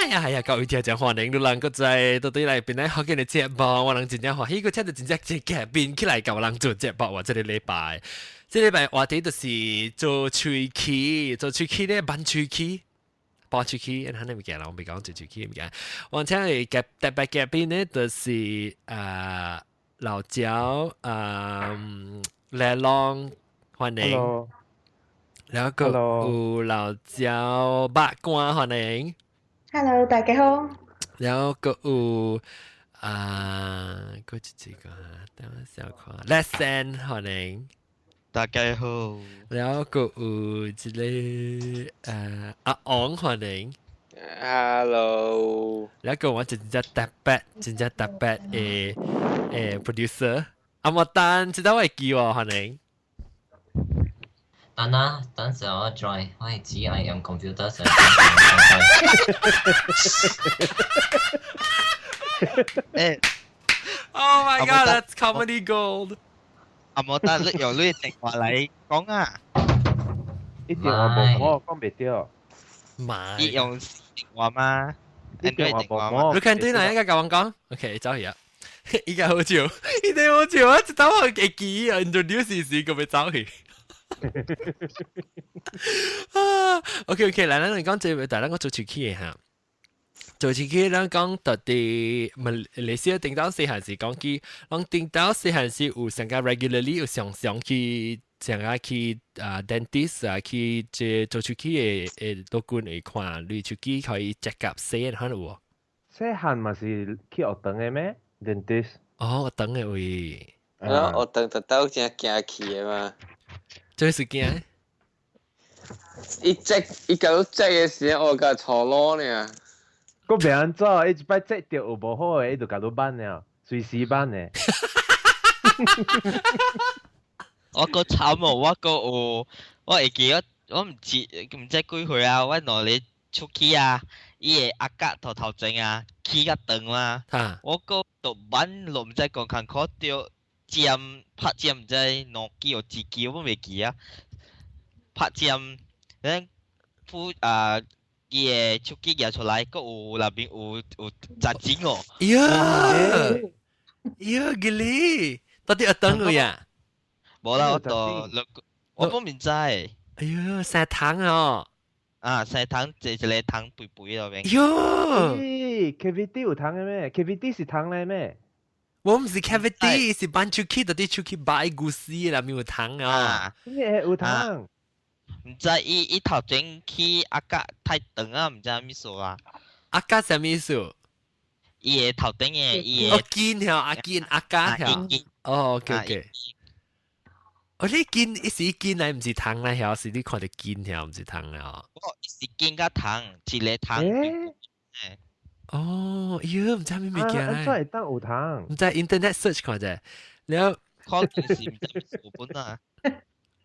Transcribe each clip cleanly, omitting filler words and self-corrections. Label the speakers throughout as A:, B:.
A: 係啊係啊，各位聽眾歡迎你人閣再倒轉來邊來福建的節目，我人真正歡喜，閣請著真正一個嘉賓起來共人做節目。這個禮拜，這個禮拜話題就是做喙齒，做喙齒咧，挽喙齒。拔喙齒，按呢物件啦，我未講做喙齒物件。我請的特別嘉賓呢，就是老焦啊來龍歡迎。然後閣有老焦八官歡迎。
B: Hello，大家好。
A: 然後閣有啊，閣一個，等我小看，Lesson 歡迎。
C: 大家好。
A: 然後閣有一個阿昂歡迎。
D: Hello。
A: 然後我真正特別、真正特別的 producer 阿莫丹，知道我會記喎，歡迎。
E: 等啊，等陣我 join，我係只係用 computer 上。
C: 誒
A: ，Oh my God, that's comedy gold！
C: 阿莫丹，你用你電話嚟講啊？
F: 你電話無我講袂著。
A: 唔係。
C: 你用電話嗎？
F: 你電話無我。
A: 你看對哪一個共我講？OK，走去啊！依家好笑，依家好笑啊！一等我會記 introduce 時，閣欲走去。啊，OK OK，來，咱來講這個，大咱講做喙齒的哈。做喙齒，咱講到底馬來西亞頂到細漢時講起，咱頂到細漢時有上個 regularly 有常常去上個去啊 dentist 啊去這做喙齒的的老君會看，你喙齒可以 check up 細漢有無？
F: 細漢嘛是去學堂的咩？dentist。
A: 哦，學堂的位。
D: 啊，學堂就鬥正驚去的嘛。
A: 這是驚？
D: 伊 check 伊共 check 的時陣，我共錯路呢。
F: 閣袂按怎？伊一擺 check 著有無好的，伊就共你挽了，隨時挽的。
C: 我閣慘哦！我閣有，我會記我我毋知毋知幾歲啊！我兩日出去啊，伊的阿甲頭頭前啊，起較長嘛。我閣就挽落毋知講艱苦著尖拍尖毋知兩支或一支，我袂記啊。拍尖，咱付啊，伊的手機舉出來，閣有內面有有雜錢哦。
A: 呀，呀，吉利，到底學堂有呀？
C: 無啦，我都我本毋知。
A: 哎喲，生糖哦！
C: 啊，生糖一一个糖肥肥內面。
A: 喲
F: ，cavity 有糖的咩？cavity 是糖來咩？
A: 我毋是 cavity，是挽喙齒，到底喙齒擺故事啦，沒有糖啊。
F: 咩有糖？
C: 毋知伊伊頭前去阿甲太長啊，毋知啥物事啊。
A: 阿甲啥物事？
C: 伊的頭頂的伊的。
A: 哦，筋條阿筋阿甲條。哦，OK OK。哦，你筋伊是筋來，毋是糖來曉，是你看著筋條，毋是糖啊。
C: 哦，是筋佮糖，一个糖。
A: 哦，喲，毋知啥物物件
F: 咧。會當有糖？
A: 毋知 internet search 看者，了。
C: 可能是毋知有本啊。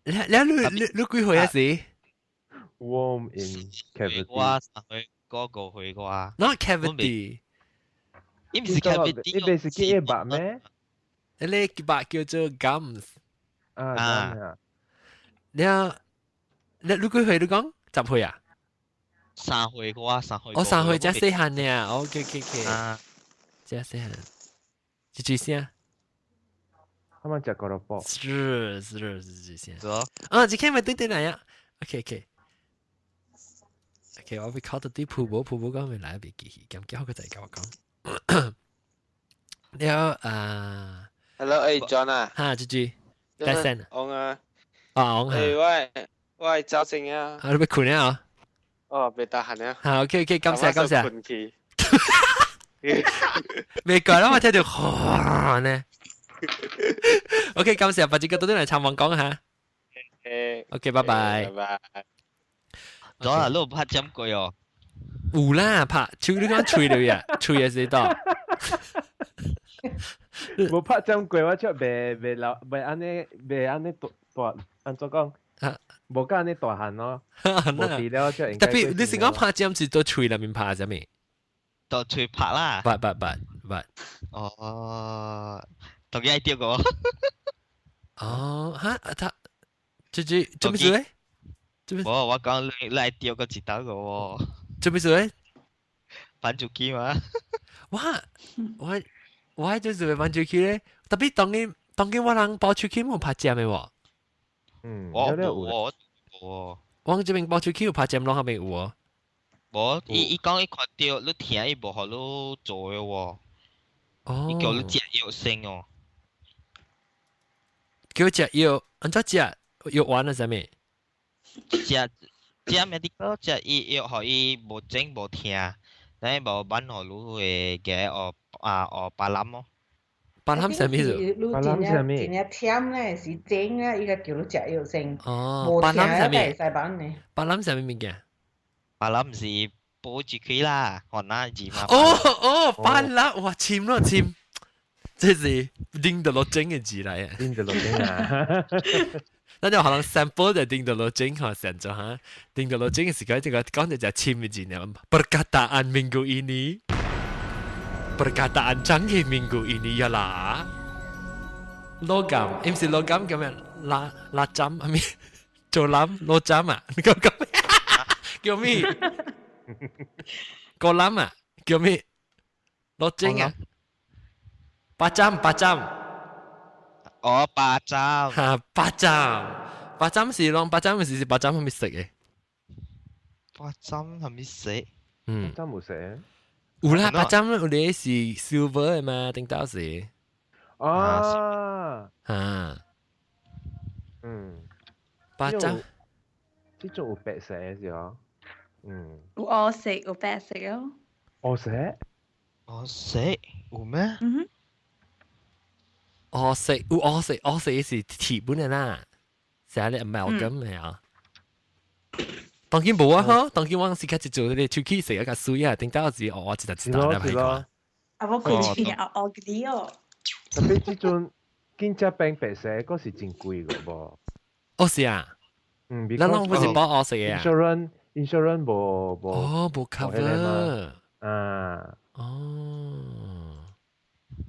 A: 了了，你你你幾歲啊時
F: ？Worm in cavity。
C: 我3歲，過5歲啩。
A: Not cavity。
C: 伊毋是 cavity，
F: 伊袂是叫肉咩？
A: 你肉叫做 gums。
F: 啊啊！
A: 了，你你幾歲？你講10歲啊？
C: 三歲啩，三歲。
A: 我三歲才細漢呢。OK OK OK。
C: 啊，
A: 才細漢。幾幾聲？
F: 他們食胡蘿蔔。
A: 是是是是是。
C: 是哦。
A: 啊，這個咪對對來呀。OK OK。OK，我欲考到啲鋪無鋪無講未來袂記去，咁叫佢再共我講。了啊
D: ，Hello，誒，John 啊。
A: 哈，這句。大聲。
D: 昂啊。
A: 啊，昂
D: 誒，我我走先啊。
A: 啊，你欲睏啊？
D: 哦，袂得閒啊。
A: 好，OK OK，感謝感謝。
D: 睏去。
A: 袂怪啦，我聽著嘩呢。OK，感謝，把這個都來參訪講下。
D: 誒
A: ，OK，拜拜。
D: 拜拜。
C: 咗啊，你有拍針過哦？
A: 有啦，拍喙你講喙了呀，喙也是到。
F: 無拍針過，我卻袂袂老袂按呢袂按呢大大按怎講？無佮按呢大漢咯。無治療卻應該。
A: 特別你是講拍針是佗喙內面拍啥物？
C: 佗喙拍啦。
A: 捌捌捌捌。
C: 哦，同樣對個。
A: 哦，哈，他，這這做咩事咧？做咩？
C: 無，我講你來掉個一刀個喎。
A: 做咩事咧？
C: 反出去嘛。
A: 我我我就是會反出去咧，特別當今當今我人包出去冇拍針的喎。
F: 嗯，
C: 我
F: 有了有
C: 我我
A: 我這邊包出去有拍針，攏還沒有哦。
C: 無，伊伊講伊看著你聽，伊無予你做的喎。
A: 哦。
C: 伊叫你食藥先哦。
A: 叫食藥，按怎食藥丸啊？啥物？
C: 食食 medical 食伊藥，予伊無腫無疼，但係無辦予你會個哦啊哦巴攬哦。
A: 巴攬啥物事？
B: 你真正真正忝咧，是腫咧，伊個叫你食藥先。
A: 哦，巴攬啥物？
B: 會使辦呢？
A: 巴攬啥物物件？
C: 巴攬是補住佢啦，學哪字嘛？
A: 哦哦，巴攬哇，簽咯簽，這是拎到落整嘅字嚟啊！
F: 拎到落整啊！
A: 咱就可能 sample 就叮到落整嚇，成咗嚇，叮到落整嘅時間，這個講就就簽嘅字呢。Perkataan minggu ini, perkataan canggih minggu ini ialah logam, 唔是 logam 咁樣，拉拉針係咪？做冧攞針啊？你講講咩？叫咩？個冧啊？叫咩？攞整啊？八針八針。
C: 哦，八針。
A: 嚇，八針，八針是啷？八針是是八針係咪食嘅？
C: 八針係咪食？
A: 嗯，
F: 針冇食。
A: 有啦，八針有啲是 silver 嘅嘛，頂到時。
F: 啊。
A: 嚇。
F: 嗯。
A: 八針。
F: 這種有白色嘅是哦。嗯。
G: 有黑色，有白色哦。
F: 黑色？
C: 黑色有咩？
G: 嗯哼。
A: 黑色有黑色，黑色是鐵本嘅啦，成日 amalgam 嘅啊。當今無啊，嗬！當今我時開始做呢個手機食一個水啊，頂到時我一直一直來睇看。
G: 啊，我規氣啊，黑啲哦。
F: 特別這陣緊只變白色，嗰是真貴個噃。
A: 哦是啊。
F: 嗯，
A: 咱攏不是包黑色嘅啊。
F: Insurance insurance 無無。
A: 哦，無 cover。
F: 啊。
A: 哦。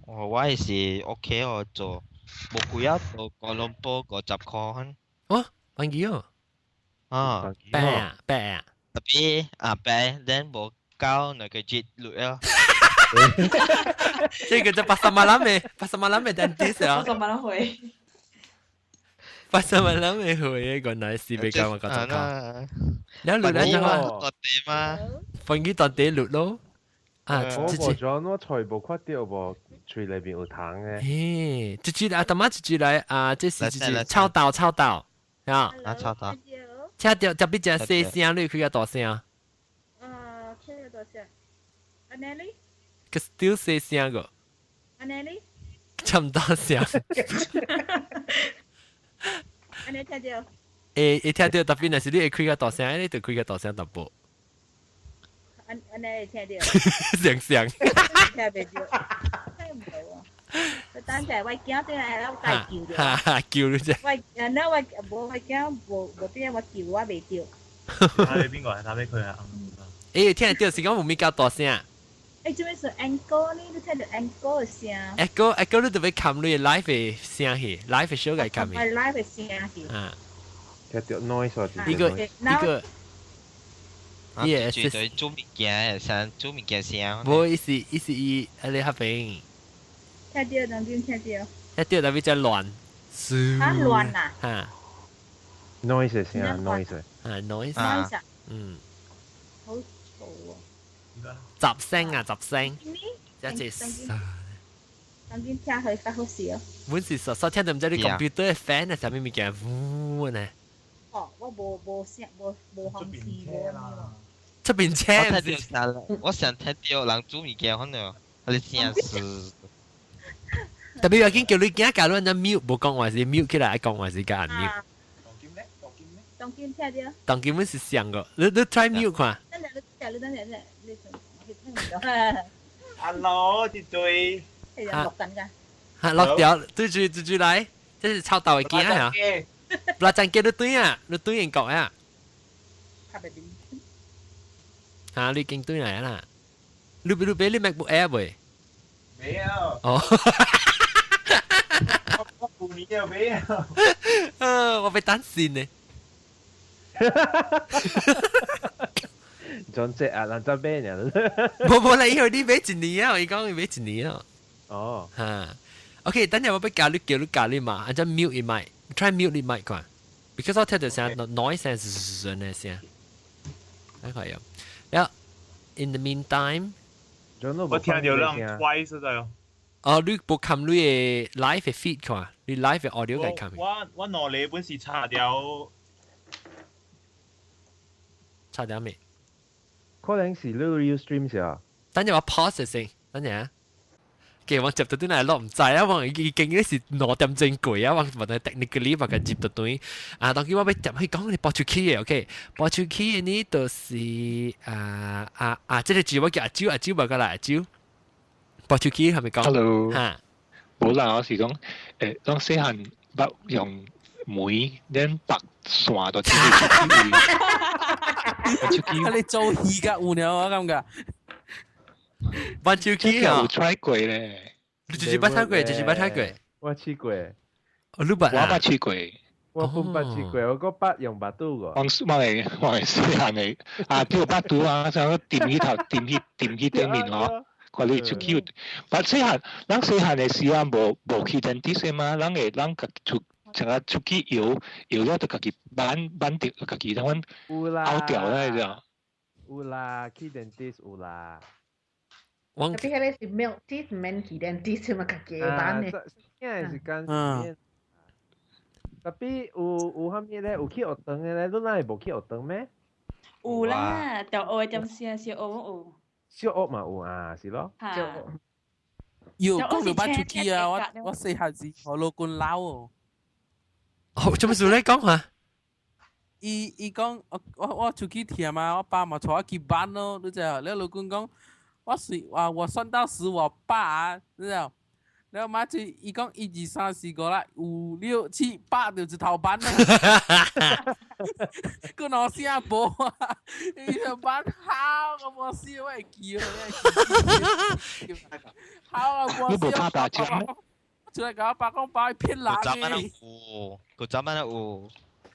C: 哦，我係是 OK 我做，無貴啊，做哥倫布50塊。
A: 哦，便宜哦。
C: 啊，
A: 白啊白啊，
C: 特別啊白，then 無夠兩個月落啊。
A: 這個就pasar malam 嘅，pasar malam 嘅 dentist 啊。
G: pasar malam 會。
A: pasar malam 嘅會，原來是比較我覺得講。你錄咧就話，
C: 大地嘛，
A: 放幾大地錄咯。啊，
F: 我無咗，我財無看著無，喙內面有糖嘅。
A: 咦，這句啊，大媽這句來啊，這是這句臭豆臭豆啊，
C: 啊臭豆。
A: 聽著特別只細聲，你開較大聲。
H: 啊，聽到大聲。阿奶哩？
A: 佢 still 細聲個。
H: 阿奶哩？
A: 差唔多聲。
H: 阿奶聽著。
A: 會會聽著，特別若是你會開較大聲，你就開較大聲淡薄。
H: 阿阿奶會聽著。
A: 聲聲。
H: 聽袂著，聽唔到啊！等陣我驚轉來，我家救著。
A: 哈哈，救你啫。
H: 我啊，那我無我驚無無變，我救我袂著。
I: 打俾邊個啊？打俾佢啊？
A: 欸，聽著是講有咪較大聲。
H: 欸，這邊是 echo 呢？你聽著 echo 的聲。
A: echo echo 你就欲冚你 live 的聲去，live 的 show 來冚去。
H: live 的聲去。
A: 啊。
F: 聽著 noise
A: 一個一個。
C: 也是做物件，像做物件聲。
A: 無，伊是伊是伊，啊你那邊。
H: 聽著，當今聽著。
A: 聽著，特別只亂。
H: 啊亂啊！
A: 嚇。
F: noise 聲，noise。
A: 啊 noise。
H: 啊。
A: 嗯。
H: 好嘈喎。
A: 雜聲啊，雜聲。一隻。
H: 當今聽去較好笑。
A: 阮是實實聽著毋知你 computer 的 fan 啊，啥物物件嗚呢？
H: 哦，我無無聲，無無風扇無啦。
A: 出邊車。
C: 我聽著，我想聽著人煮物件，可能佢聲是。
A: 特別要緊叫你囝假如人家 mute 無講話是 mute 起來，講話是共按 mute。
H: 當今聽著。
A: 當今阮是上個，你你 try mute 看。
H: 等下你等下你等下你你聽唔到。
I: Hello，一對。
H: 係啊，錄緊㗎。
A: 嚇，落掉，對住對住來，這是臭豆的囝啊！布拉贊機你對啊，你對英國啊？嚇，你已經對來啦。你你買你 MacBook Air 未？
I: 沒有。
A: 哦。
I: 我舊年就買啊。
A: 呃，我欲等新的。
F: 總之啊，人就買呢。
A: 無無啦，因為你買一年啊，伊講伊買一年啊。
F: 哦。
A: 嚇。OK，等陣我欲加你叫你加你嘛，按怎 mute 伊麥，try mute 你麥看，because 我聽到聲 noise 聲聲的聲。那個有。了，in the meantime，
I: 我聽到人 twice 就。
A: 哦，你無看你的 live 的 feed 看，你 live 的 audio 該看。
I: 我兩個本是插掉。
A: 插掉未？
F: 可能是你 Ustream 是啊。
A: 等陣我 pause 先，等陣啊。其實我接到轉來落毋知啊，我已經咧是2點鐘過啊，我問題 technically 把佢接到轉。啊，當佢我欲接去講你播出去的，OK？播出去的呢，就是啊啊啊，這個字我叫阿蕉，阿蕉無過來，阿蕉。播出去係咪講
J: ？Hello。
A: 嚇。
J: 無啦，我是講，當細漢捌用煤連白線都出去。
K: 你做戲㗎有了我感覺。
A: 挽手機啊！
J: 有 try 過咧，
A: 你就是捌睇過，就是捌睇過。
F: 我試過。
A: 哦，你捌
J: 我捌試過。
F: 我本捌試過，我閣捌用腹肚過。
J: 我我係細漢的，啊，對腹肚啊，像掂去頭，掂去掂去頂面吼，看你出去。捌細漢，咱細漢的時啊，無無去 dentist 嘛，咱會咱家出，像啊出去搖搖了，就家己挽挽掉，家己等阮拗掉咧就。
F: 有啦，去 dentist 有啦。
B: 特別迄個是 milk teeth，毋免去 dentist 嘛，家己挽的。
F: 現在是講嗯。特別有有啥物咧？有去學堂的咧？你哪會無去學堂咩？
G: 有啦，就學點時小學有。
F: 小學嘛有啊，是咯。
K: 有講到捌出去啊！我我細漢時予老公鬧哦。
A: 哦，做乜事咧講下？
K: 伊伊講我我我出去忝啊，我爸嘛帶我去挽咯，你知啊？了老公講。我是啊，我算到死我爸啊，知道？然後媽就伊講一二三四五啦，五六七八就一頭挽啦。閣兩聲無啊！伊就挽好個無死，我會記哦，好啊，無
J: 你無拍麻將咩？
K: 出來共我爸講，爸騙人
C: 嘅。有，古早班有。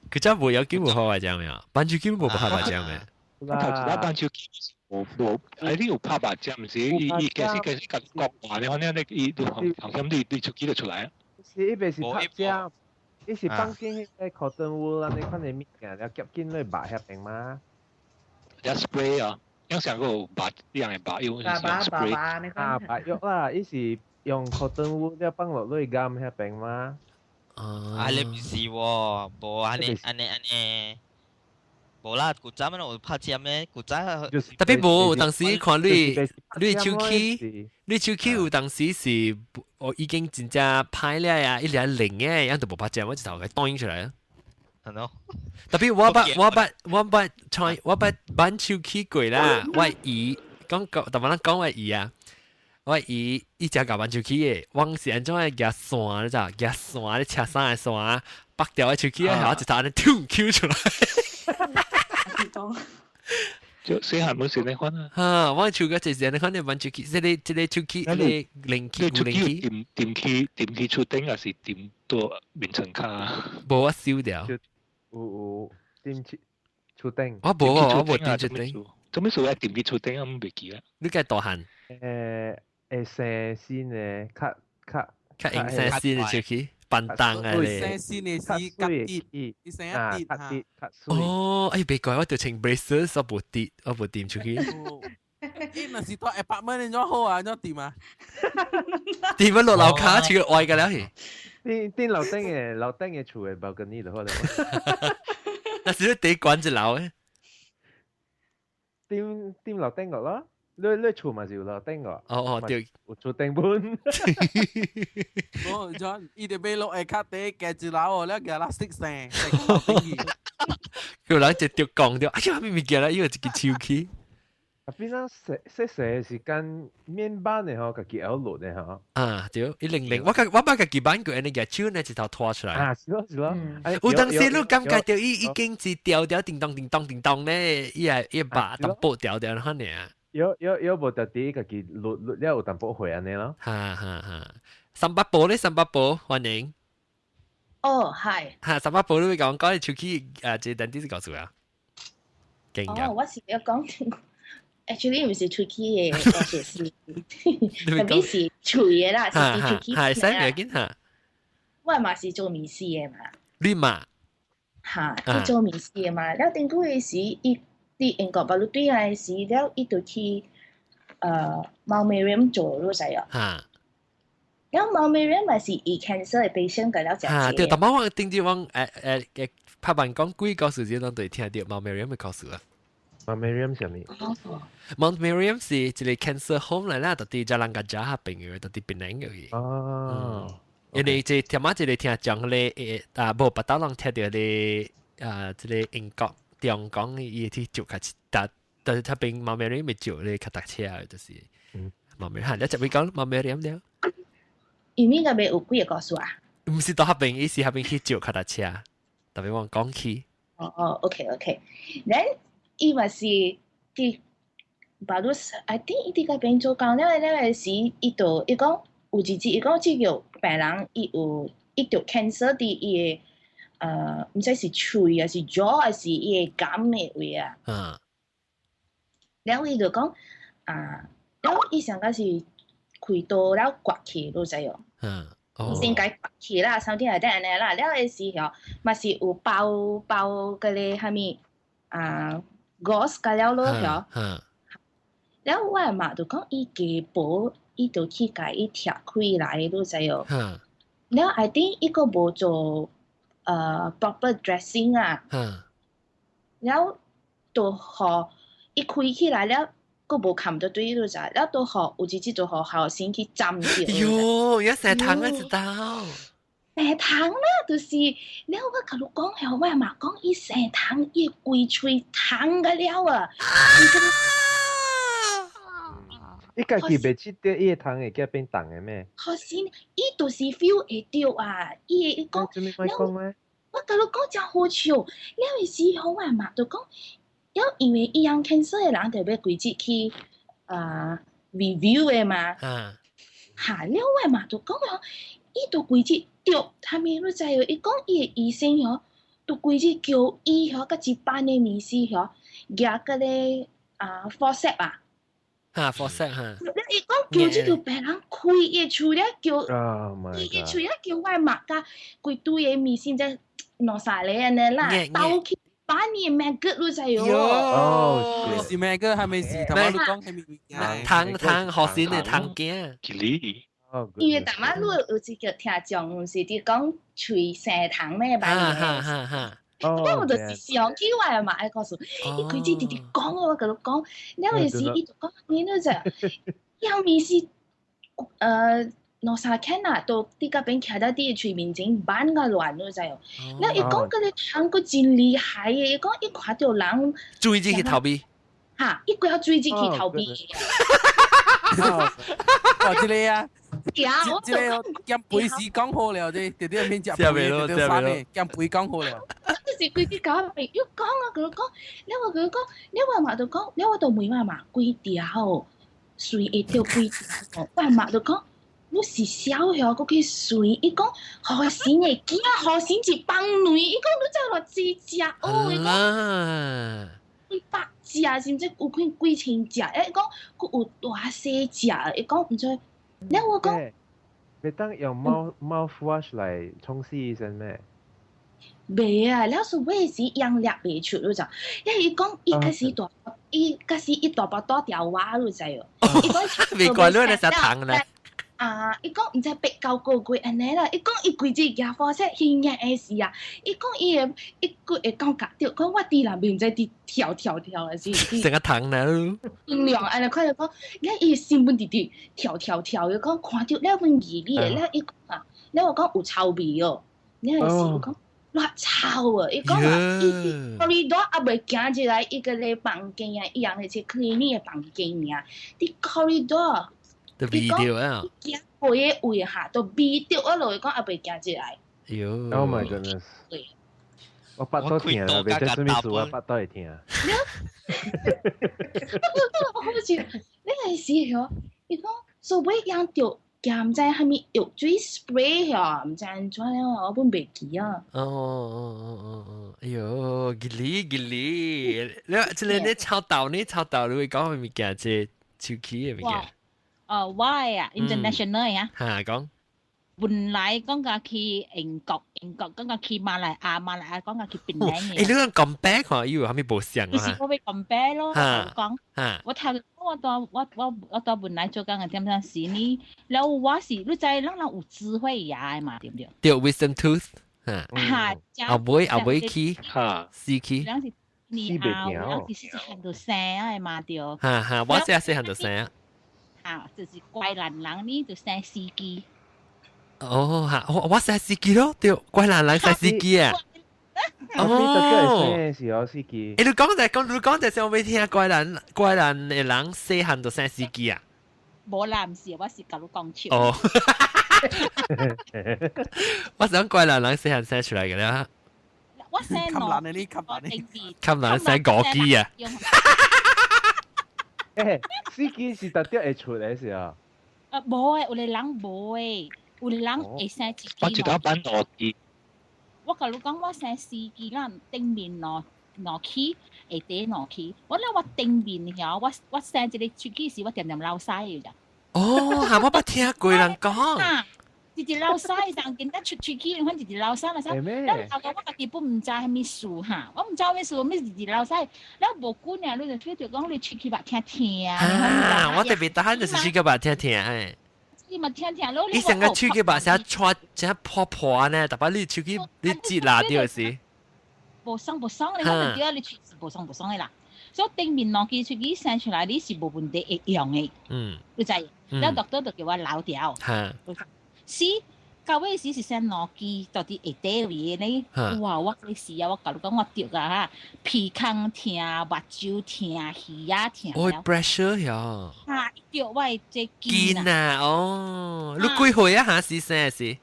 A: 佢真無有機會拍麻將咩？挽手機無拍麻將咩？
J: 我頭一擺挽手機。無無，哎，你有拍麻將毋是？伊伊開始開始共講話咧，反正你伊就好像你你出去就出來啊。
F: 是伊袂是拍針，伊是放進彼個 cotton wool 按呢款的物件，了夾緊去肉遐邊嗎？
J: 了 spray 啊，有上個有肉，你樣的肉藥是用 spray。
F: 啊，肉藥啦，伊是用 cotton wool 了放落去鹼遐邊嗎？
C: 啊，你毋是喎，無按呢按呢按呢。無啦，古早乜有拍針咩？古早
A: 特別無，當時看你你手機，你手機有當時是我已經真正歹了呀，一兩零嘅，樣都無拍針，我一頭給彈出來啊。
C: 係咯。
A: 特別我捌我捌我捌揣我捌挽手機過啦，我姨講講，逐擺人講我姨啊，我姨伊食共挽手機的，我是按怎樣舉線你知？舉線咧車衫的線，拔掉的手機啊，一頭按呢跳 Q 出來。
J: 就細漢冇時你看啊！
A: 哈，我手個就是你看你挽手機，這個這個手機，這個零機
J: 有零機，掂掂去掂去厝頂，還是掂到眠床跤？
A: 無我燒掉。
F: 有有掂去厝頂。
A: 我無我無掂厝頂。
J: 做咩事愛掂去厝頂啊？我袂記啦。
A: 你計大漢？
F: 會生新的，較較
A: 較用生新的手機。笨蛋啊你！
K: 生新的是較跌，伊生一跌
F: 較跌較
A: 哦，哎，別怪我就穿 braces，我無跌，我無掂出去。
K: 伊若是住 apartment，你怎好啊？怎掂啊？
A: 掂乜落樓卡，似個愛㗎了去。
F: 掂掂樓頂的樓頂的厝的 balcony 就好了。
A: 那是你地管一樓的。
F: 掂掂樓頂個咯。你你厝嘛是有樓頂個？
A: 哦哦對，
F: 有厝頂本。
K: 哦，像伊就買落下跤底加一樓哦，了舉 plastic 生，樓頂去。
A: 叫人一丟講掉，哎呀，咩物件啦？伊有一個手機。
F: 啊，變咱細細細的時間面板的吼，家己會曉落的吼。
A: 啊，對，一零零，我家我捌家己挽過，按呢舉手呢一頭拖出來。
F: 啊，是咯是咯。
A: 有當時你感覺著伊已經是掉掉叮當叮當叮當咧，伊會伊把淡薄掉掉款爾。
F: 有有有無特地家己落落了有淡薄血按呢咯。
A: 哈哈哈！三八寶咧，三八寶歡迎。
H: 哦，係。
A: 哈，三八寶你會講講你手機啊，這單啲是告訴啊。經驗。
H: 哦，我是要講，actually 毋是喙齒的故事，是特別是喙的啦，是喙齒。
A: 係，使唔要緊嚇。
H: 我嘛是做面試的嘛。
A: 你嘛？
H: 嚇，伊做面試的嘛。了頂久時，伊佇英國巴魯對來時，了伊就去Mount Miriam 做，你知哦？
A: 嚇。
H: 了 Mount Miriam 嘛是伊 cancer 的 patient 個了食。
A: 嚇，對，但我頂住我拍辦講幾個數字，攏對聽著 Mount Miriam 的故事啊。
F: Mount Miriam 啥物
A: ？Mount Miriam 是一個 cancer home 來啦，就佇遮人家遮彼邊的，就佇檳城的。
F: 哦。
A: 因為這聽嘛一個聽講咧，啊，無別兜人聽著咧，啊，這個英國中港伊去做較但但是彼邊 Mount Miriam 咪做咧較踏車的，就是。Mount Miriam，你就會講 Mount Miriam 了。
H: 伊面個邊有幾個故事啊？
A: 毋是到彼邊，伊是彼邊去做較踏車，特別我講起。
H: 哦，OK OK，then 伊嘛是佇巴魯斯，I think 伊佇嗰邊做工了了時，伊就伊講有一日，伊講這個病人伊有伊著 cancer 佇伊的毋知是喙還是 jaw 還是伊的肝的位啊。了伊就講啊，了伊上個是開刀了割去，你知哦？先共割去啦，啥物來底按呢啦，了的時候嘛是有包包嗰個啥物啊 gauze 甲了落曉。了我的媽就講伊家婆，伊就去共伊拆開來，你知哦？了 I think 伊閣無做proper dressing 啊。了就予伊開起來了，閣無冚著對，你知？了都予有一日就予後生去浸著。
A: 喲，一成湯啊，知道。
H: 生湯啦，就是了我共你講，吼，我嘛講伊生湯，伊規喙湯個了啊！
F: 伊家己袂記得伊的湯會叫變凍的咩？
H: 可是伊就是 feel 會著啊！伊會講，
F: 了
H: 我共你講真好笑，了的時候我嘛就講，了因為伊樣 cancer 的人特別規日去啊 review 的嘛，哈，了我嘛就講哦，伊就規日著，他們你知哦？伊講伊的醫生哦，就規日叫伊吼，佮一班的醫師吼，舉嗰個啊 forceps 啊。
A: 哈，forceps 哈。
H: 伊講叫這個病人開伊喙了，叫伊個喙了叫我媽佮規堆的醫生在兩三個按呢啦，鬥去把你 maggot 你知哦？
F: 哦，
K: 是 maggot 還沒是？頭先你講係咪物件？
A: 湯湯學生的湯羹。
H: 因為逐擺你有一個聽眾，是佇講喙生蟲咩？
A: 哈哈哈哈。
H: 我就是想起我的媽的故事，伊規日直直講我，共你講，了的時伊就講，你那只，要面是，兩三天啊，都佇嗰邊徛在佇喙面前挽個亂，你知哦？了伊講嗰個蟲閣真厲害的，伊講伊看著人，
A: 水入去頭尾，
H: 哈，伊規下水入去頭尾。
K: 哦，這個啊。
H: 這
K: 個減肥時講好了，這直直免食肥，直直翻的減肥講好了。
H: 就是規日共我朋友講啊，共我講，了我共伊講，了我媽就講，了我就問我媽幾條，隨會著幾條，我媽就講，你是痟曉，閣去隨，伊講予神的囝，予神一幫卵，伊講你才偌濟隻，哦，伊講幾百隻，甚至有可能幾千隻，伊講閣有大細隻，伊講毋知，了我講，
F: 袂當用 mouthwash 來沖洗先咩？
H: 袂啊，了所尾時樣掠袂出，你知？因為伊講伊開始大，伊開始伊大腹肚條蛙，你知哦？伊講
A: 未怪你咧食糖咧。
H: 啊！伊講毋知八九個月按呢啦，伊講伊規日舉火車興業的時啊，伊講伊會伊閣會感覺著，講我佇內面毋知佇跳跳跳的是。
A: 成個糖咧。
H: 盡量按呢看著講，了伊心本直直跳跳跳，伊講看著了阮兒女的，了伊講啊，了我講有臭味哦，了的時講。偌臭啊！伊講啊，伊 corridor 猶未行入來伊個咧房間啊，伊人是 clinic 的房間爾，佇 corridor，
A: 都味著啊！
H: 行過的位哈，都味著啊落，伊講猶未行入來。
A: 喲
F: ！Oh my goodness！我腹肚疼啦，袂知啥物事，我腹肚會疼。
H: 我好似你個時候，伊講所謂養著。兼知蝦米藥水 spray 啊，毋知按怎了，我本袂記啊。
A: 哦哦哦哦哦，哎喲，吉利吉利，你這個你抄豆，你抄豆，你會講咩物件？這手機的物件？
L: 哦，我啊，international 啊。
A: 嚇，講。
L: 本來講甲去英國，英國講甲去馬來亞，馬來亞講甲去檳城
A: 嘅。欸，你講 compare 看，伊有啥物無相啊？
L: 就是我欲 compare 咯，我講，我頭我到我我我到本來做工嘅點點時呢，了我是你知咱人有智慧牙的嘛，對毋對？
A: 對，wisdom tooth。
L: 嚇，
A: 後尾後尾去，死去。
L: 咱是年後，咱是細漢就生的嘛，對。
A: 哈哈，我這細漢就生。
L: 嚇，就是怪難人呢，就生四支。
A: 哦，嚇，我生四支咯，對，怪難人生四支啊。
F: 哦，是哦，四支。
A: 欸，你講就講，你講就我未聽怪難怪難的人細漢就生四支啊。
L: 無啦，毋是，我是共你講笑。
A: 哦，我想怪難人細漢生出來嘅啦。
L: 我生
K: 兩，難你，冚難你，
A: 冚難生五支啊。
F: 欸，四支是特別會出的是啊？
L: 啊，無誒，有的人無誒。有的人會生一支。
J: 我一道板兩支。
L: 我共你講，我生四支啦，頂面兩兩支，下底兩支。我咧我頂面曉，我我生一個喙齒時，我恬恬流屎嘅咋。
A: 哦，嚇！我捌聽過人講。
L: 直直流屎，人見得出喙齒，反直直流屎啦啥。了後我家己本毋知啥物事哈，我毋知啥物事，物直直流屎。了無久呢，你就 feel 著講你喙齒肉疼疼
A: 啊。我特別大漢就是喙齒肉疼疼誒。
L: 你嘛聽聽咯，
A: 你成個喙齒肉成穿成破破呢，特別你喙齒你擠爛掉時。
L: 無爽無爽，你看就對，你喙無爽無爽的啦。所以頂面兩支喙齒生出來，你是無問題會用的。嗯。你知？了 doctor 就叫我留掉。
A: 嚇。
L: 是，到尾時是生兩支，到底下底位呢？哇！我嗰時啊，我共你講我著啊哈，鼻孔疼、目睭疼、耳仔疼。
A: 哦，pressure 呀。
L: 哈，著我的這
A: 筋啊！哦，你幾歲啊？哈，是生是？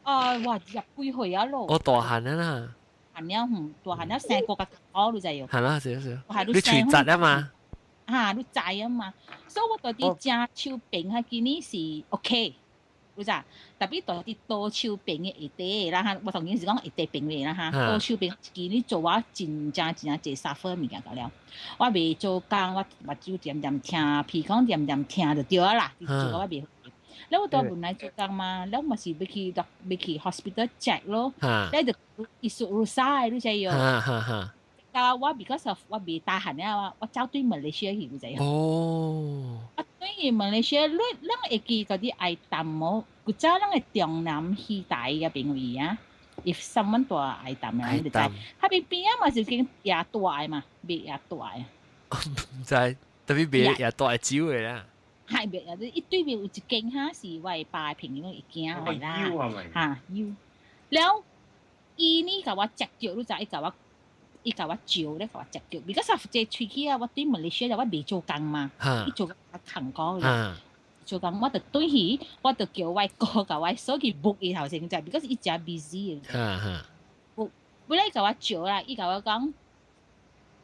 L: 啊，哇！十幾歲啊咯。
A: 我大漢啊啦。
L: 漢了，嗯，大漢了，生過較好，你知喲。
A: 係啦，是是。你喙疾啊嘛？
L: 哈，你知啊嘛？所以我到底正手邊啊，今年是 OK。有咋？特別到佇左手邊的下底啦哈，我當然是講下底邊的啦哈。左手邊今年做我真正真正濟 suffer 物件個了。我袂做工，我目睭恬恬疼，鼻孔恬恬疼就對啊啦。做我袂。了我到本來做工嘛，了嘛是欲去欲去 hospital check 咯。了就醫術入曬，你知喲。啊，我 because of 我袂大漢啊，我走對馬來西亞去，你知喲。
A: 哦。
L: 啊，對於馬來西亞，你咱會記嗰啲愛淡無？古早咱的中南戲台嘅邊位啊，if someone 大愛淡啊，你就知。彼邊邊啊嘛是間也大的嘛，袂也大的。
A: 毋知，特別袂也大的酒的啦。
L: 係袂啊！伊對面有一間哈是我的爸的朋友一間來啦。哈，有。了，伊呢共我接著，你知伊共我。伊共我照咧，共我接著。because of 這喙齒啊，我對馬來西亞我袂做工嘛，伊做較艱苦嘅。做工我就轉去，我就叫我哥共我嫂去 book 伊頭先，知，because 伊誠 busy 嘅。book，尾來共我照啦，伊共我講，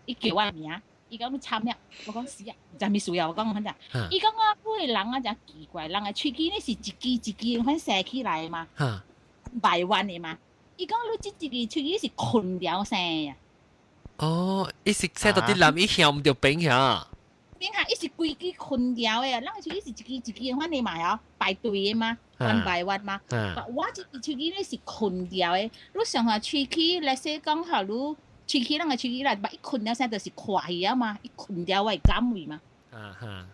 L: 伊叫我名，伊講你慘了，我講是啊，毋知啥物事啊，我講反正，伊講我個人啊誠奇怪，人的喙齒呢是一支一支款生起來的嘛，排彎的嘛，伊講你這一支喙齒是困了生的。
A: 哦，伊是生到佇南，伊向毋著邊遐。
L: 邊下伊是規支困掉的，咱的喙齒是一支一支款的嘛，嗬，排隊的嘛，one by one 嘛。我這支喙齒咧是困掉的，你上下喙齒，來說講下你喙齒，咱的喙齒來，伊困了生就是垮去啊嘛，伊困掉我會感位嘛。
A: 啊哈。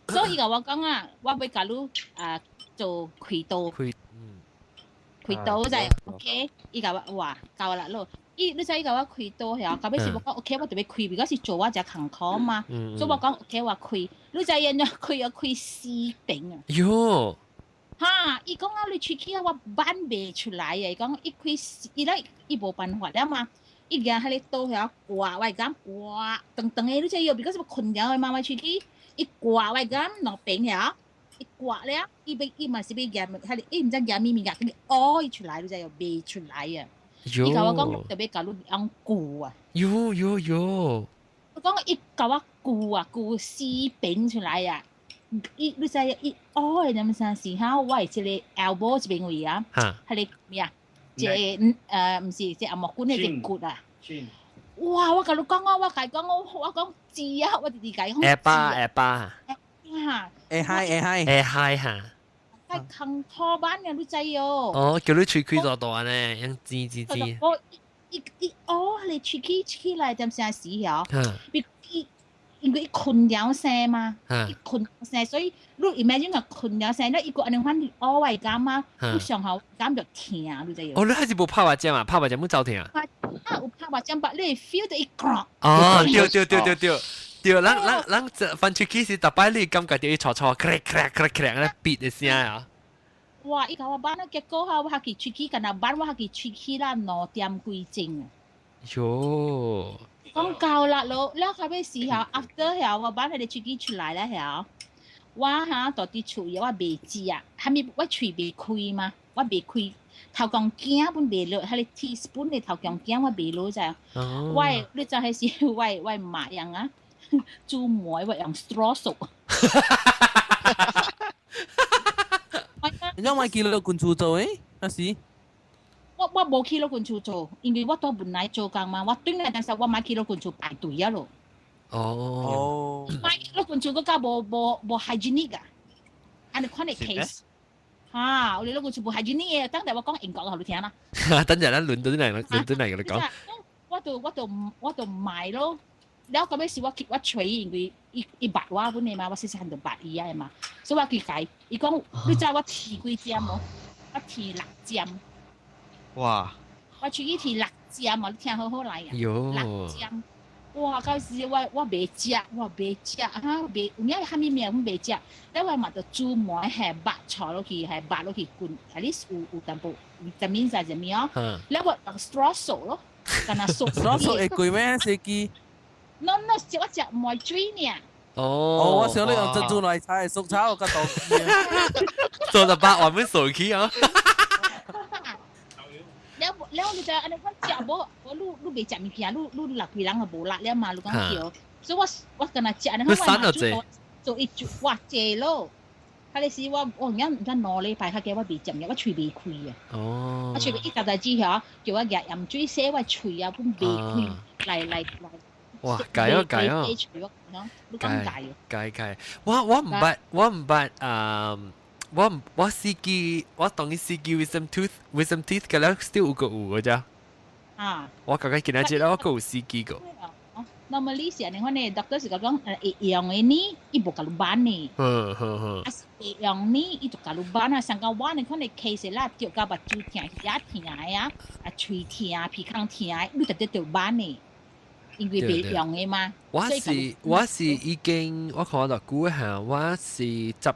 L: 所以伊共我講啊，我欲共你啊做開刀。
A: 開，
L: 開刀就 OK，伊共我話夠啦咯。伊你知伊共我開刀遐，到尾是我講 OK，我就欲開，because 是做我誠艱苦嘛，所以我講 OK，我開。你知伊按怎開啊？開四邊啊！
A: 喲！
L: 哈！伊講啊，你喙齒啊，我挽袂出來啊！伊講伊開，伊咧伊無辦法了嘛。伊舉彼個刀遐割，我會感割長長的，你知伊，because 是困了的嘛，我喙齒伊割我會感兩邊遐，伊割了，伊欲伊嘛是欲夾，彼個伊毋知夾物物件，伊挖伊出來，你知無？袂出來啊！伊共我講，特別共你用鋸啊！
A: 喲喲喲！
L: 我講伊共我鋸啊，鋸四邊出來啊！伊你知伊哦，你毋知是哈？我係這個 elbow 這邊位啊，係你咩啊？這毋是這阿木棍的這骨啊。哇！我共你講啊，我共伊講我我講知啊，我直直共伊講。
A: 下巴下巴。
L: 哈。
K: 會嗨會嗨。
A: 會嗨哈。
L: 在空拖板嘅，你知哦。
A: 哦，叫你喙開大大呢，樣尖尖尖。
L: 我一一哦，你喙齒起來點聲時曉？比伊因為伊困了聲嘛，伊困聲，所以你 imagine 個困了聲，你伊個按呢款哦，我會感覺，你上後感覺疼，你知
A: 哦，你還是無拍麻將啊？拍麻將冇走疼啊？
L: 啊，有拍麻將，但你會 feel 到伊摃。
A: 哦，對對對對對。對，咱咱咱翻出去時，逐擺你感覺到伊嘈嘈，咔咔咔咔咧嗶的聲啊！
L: 哇！伊共我挽啊，結果哈，我下去喙齒，干焦挽我下去喙齒啦兩點幾鐘。
A: 喲！
L: 講夠啦咯，了後尾時候，after 後我挽彼个喙齒出來了後，我哈到佇厝我袂食，啥物我喙袂開嘛，我袂開，頭殼羹本袂落，彼个 teaspoon 的頭殼羹我袂落知。我你知彼時我我媽用啊。煮糜我用 straw 熟。
K: 你有去老君厝做誒？那時
L: 我我無去老君厝做，因為我佇本來做工嘛，我轉來當時我莫去老君厝排隊啊咯。
A: 哦。
L: 莫去老君厝閣較無無無 hygienic 啊，按呢款的 case。哈，我哋老君厝無 hygienic 的，等下我講英國予你聽啦。
A: 等陣咱輪到你來，輪到來共你講。
L: 我就我就我就買咯。了後尾是我去我揣伊，因為伊伊捌我本的嘛，我細細漢就捌伊啊嘛，所以我去共伊，伊講你知我啼幾針無？我啼六針。
C: 哇！
L: 我喙齒啼六針哦，你聽好好來啊。
A: 喲。
L: 六針。哇！到時我我袂食，我袂食哈，袂有影啥物物阮袂食，了我嘛就煮糜下肉炒落去，下肉落去滾，at least 有有淡薄維他命啥物哦。了我用 straw 嗦咯，敢若嗦。
K: straw 嗦會貴咩？司機？
L: no no，食我食糜水爾。
A: 哦，
K: 我想你用珍珠奶茶嚟熟炒個豆
A: 做十八萬蚊手機啊！
L: 了了，你就按呢款食無，我你你袂食物件，你你六歲人就無力了嘛，你講對。所以我我敢若食按呢款，我做做一煮，哇，濟咯。彼个時我我有影毋知兩禮拜較濟我袂食物，我喙袂開啊。
A: 哦。
L: 我喙袂一夾代志曉，叫我舉鹽水洗我喙啊，阮袂開，來來來。
A: 哇，解哦解哦，解解，我我毋捌，我毋捌，我我司機，我當伊司機 wisdom tooth wisdom teeth 個了 still 有個有個咋？
L: 啊！
A: 我感覺今仔日我閣有司機個。
L: Normally 是按呢款的，doctor 是講會用的呢，伊無共你挽呢。
A: 嗯嗯嗯。
L: 啊是會用呢，伊就共你挽啊。上到我按呢款的 case 啦，著到目睭疼、耳疼的啊，啊喙疼、鼻孔疼的，你特別著挽呢。因為袂用的嘛。
A: 我是我是已經我看到久下，我是十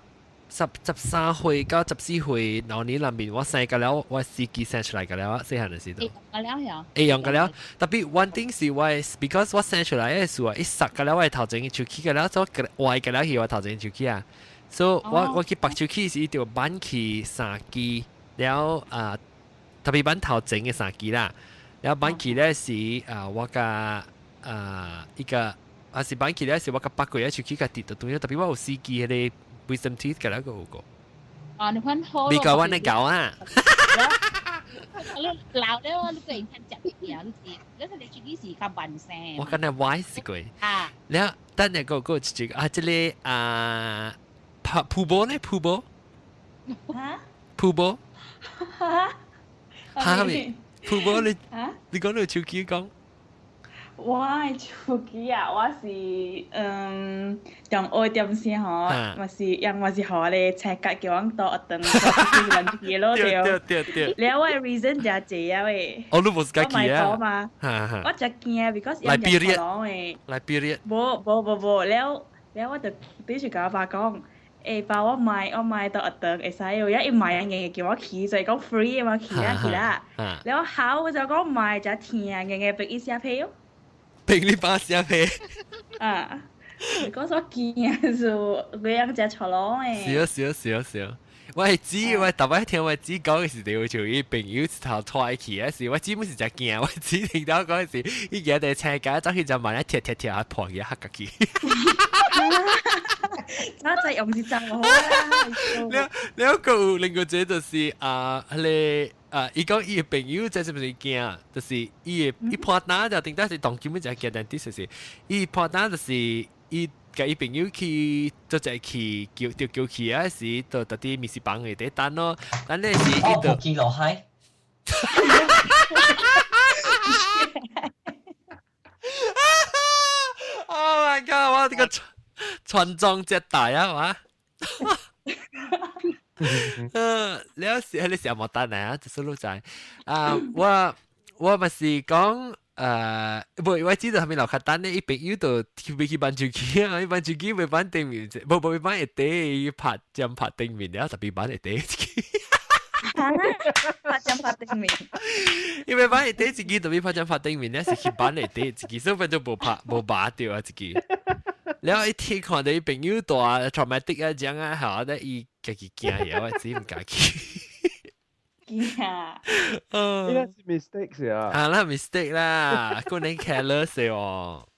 A: 十十三歲到十四歲，兩年內面我生個了，我司機生出來個了，細漢的時陣。
L: 會用個了
A: 會用個了，特別 one thing 是我，because 我生出來的時候，一塞個了我頭前手齒個了，所以歪個了去我頭前手齒啊，所以我我去拔手齒時，就挽去三支了啊，特別挽頭前的三支啦，了挽去咧是啊，我共啊一個啊是挽去咧是我共拔過來手齒共跌到對，特別我有四支彼个 wisdom teeth 個了個有個。
L: 啊，你看好。
A: 你教我你教啊！
L: 你老了，你個人看食物件，你知，你睇你自己是較慢聲。
A: 我敢若 wise 過。
L: 啊。
A: 了，等下個個一個啊，這个啊，鋪鋪波呢？鋪波。
G: 哈？
A: 鋪波。
G: 哈？
A: 哈咪？鋪波你？你講你手機講。
G: 我的手機啊，我是嗯中學點時吼，嘛是人嘛是予我咧請假叫阮倒學堂，就是人去咯對。
A: 對對對。
G: 了我的 reason 誠濟啊喂。
A: 哦，你無是家己啊？
G: 我嘛，我真驚，because 人真講的。
A: 來 period。
G: 無無無無，了了我就對住共我爸講，欸爸，我莫我莫倒學堂會使無？伊莫硬硬叫我去，所以講 free 嘛，去啦去啦。了後我就講莫真疼，硬硬逼伊寫批哦。
A: 逼你爸寫批。
G: 啊，講說驚是幾樣食錯攏的。
A: 是啊是啊是啊是啊，我係知我逐擺聽我姊講的時候，像伊朋友頭拖去的時，我姊本是真驚，我姊聽到講時，伊行佇車架走去就慢一踢踢踢下破去嚇家己。
G: 早就用是真好啦。
A: 了了個有另外一個就是啊，彼個啊，伊講伊的朋友這是毋是驚，就是伊的伊破單就頂底是當今日就驚，但啲就是伊破單就是伊共伊朋友去做者去叫就叫去啊時，就佇啲面試房內底等咯，等咧時伊就
E: 見落海。
A: Oh my god！我呢個傳宗接代啊嘛〜你時你時無等啊，就是女仔啊，我咪是講無我知道係咪樓下等咧，伊朋友就去去挽手機啊，伊挽手機袂挽頂面，無無挽下底，伊拍針拍頂面了，特別挽下底一支。
G: 拍針拍頂面。
A: 因為挽下底一支，特別拍針拍頂面咧，是去挽下底一支，所以變做無拍無拔掉啊一支。然後一天看到伊朋友大 traumatic 啊，這樣啊，嚇得伊家己驚嘢，我自己毋敢去。
G: 驚啊！
F: 應該是 mistake 啊。
A: 啊，那 mistake 啦，可能 careless 哦。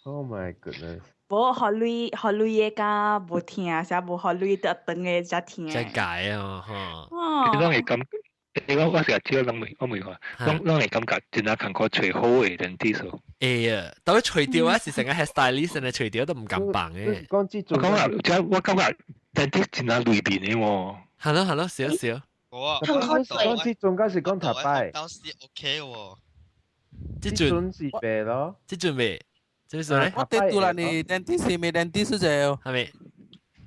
F: Oh my goodness！
G: 無予鐳予鐳的敢無疼，啥無予鐳得長的才疼。
A: 才解哦，吼。
J: 你攏會感，你講我成日知攏我問看，攏會感覺真係艱苦揣好的 dentist。
A: 會啊，當佢除掉啊，是成個 hairstylist 呢，除掉都唔敢放嘅。
F: 講這
J: 我感覺，即我感覺 dentist 真係裏邊的喎。
A: 係咯係咯，少少。
C: 我
F: 講這陣間是講頭擺。
C: 當時 OK 喎。
A: 這
F: 陣是白咯。
A: 這陣未？這是咧？
K: 我哋拄啦，你 dentist 是咪 dentist 就？
A: 係咪？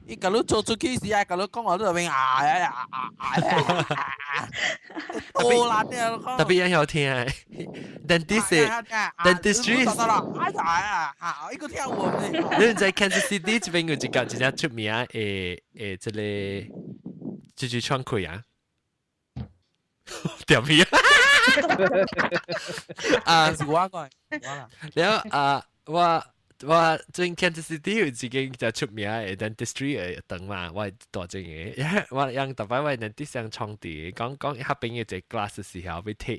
K: 伊共你做出去時啊，共你講話你就變啊呀呀啊啊啊！多啦啲
A: 特別有聽啊，dentist dentistry。
K: 哎呀啊！一個跳舞。
A: 你在 Kansas City 這邊有一個真正出名誒，這個豬豬創開啊，掉皮啊！
K: 是我講，
A: 然後啊，我最近 Kansas City 有一間就出名嘅 dentistry 嘅堂嘛，我係大正嘅，我用特擺我 dentist 上創地，講講一下邊嘅一個 class 嘅時候，欲提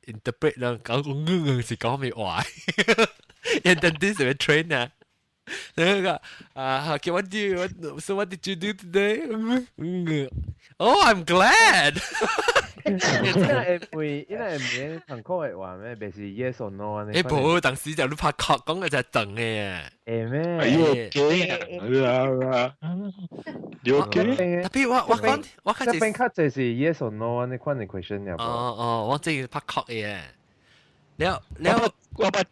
A: interpret 人講講是講咩話，因 dentist 會 train 啊。那個啊，okay, what did you do today? Oh, I'm glad.
F: 伊會伊會問艱苦的話咩？袂是 yes or no 按呢？
A: 欸，無，當時就你拍確講嘅就係長嘅。
F: 會咩？
J: 哎呦，驚啊！有驚。
A: 特別我講我較
F: 這邊較濟是 yes or no 按呢款的 question
A: 哦哦，我這個拍確嘅。了了，
J: 我捌。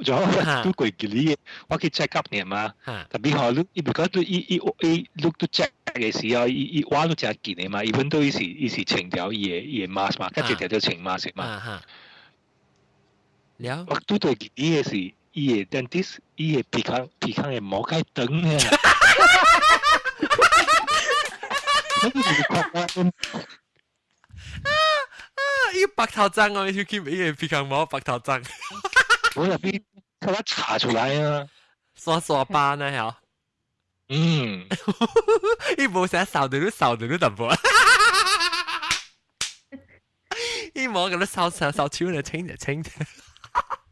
J: 就我拄過幾年，我去 check up 爾嘛，特別吼，你伊比較你伊伊伊你拄 check 的時候，伊伊畫都誠緊的嘛，伊本都伊是伊是穿掉伊的 mask 嘛，較一條條穿 mask 嘛。
A: 了，
J: 我拄過幾年的是，伊的 dentist，伊的鼻孔的毛較長啊。
A: 啊啊！伊白頭鬃哦，伊去伊的鼻孔毛白頭鬃。
J: 我那邊給我查出來啊，
A: 刷刷斑啊，嚇。
J: 嗯，
A: 伊無啥掃到你掃到你淡薄，伊無共你掃掃掃手嚟清就清。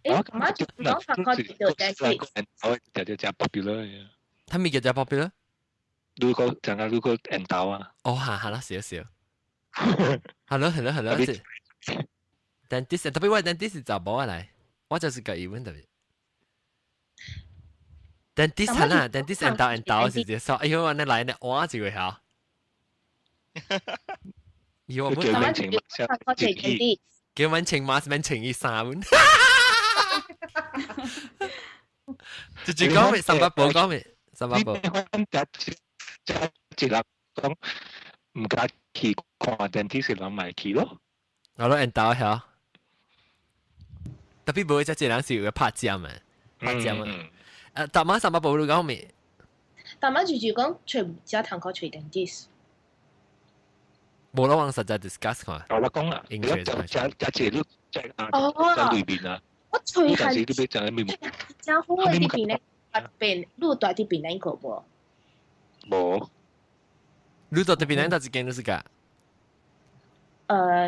H: 欸，我就講法國就
J: 係，就就真 popular。
A: 他咪叫真 popular？
J: 如果講啊，如果緣投啊。
A: 哦，嚇嚇啦，少少。係咯係咯係咯，dentist 特別我 dentist 是查某來。我就是個疑問特別。dentist 啦，dentist 緣投緣投是直說，哎呦，你來你換一個嚇。
H: 叫文
J: 情
A: 叫文情嘛是文情伊三文。就就講咩？三八寶講咩？三八寶。
J: 一人講毋敢去看 dentist，人咪去咯。
A: 我攏緣投嚇。特別無只一人是有個拍針的，拍針啊！啊，大媽三八寶你講咩？
H: 大媽就是講揣只通考揣 dentist。
A: 無啦，我實在 discuss 看。
J: 我講啦，你就只只你只啊，在裏邊啊。
H: 我揣係真好的佇邊咧，邊你住佇邊咱個無？
J: 無。
A: 你住佇邊咱佗一間就是個？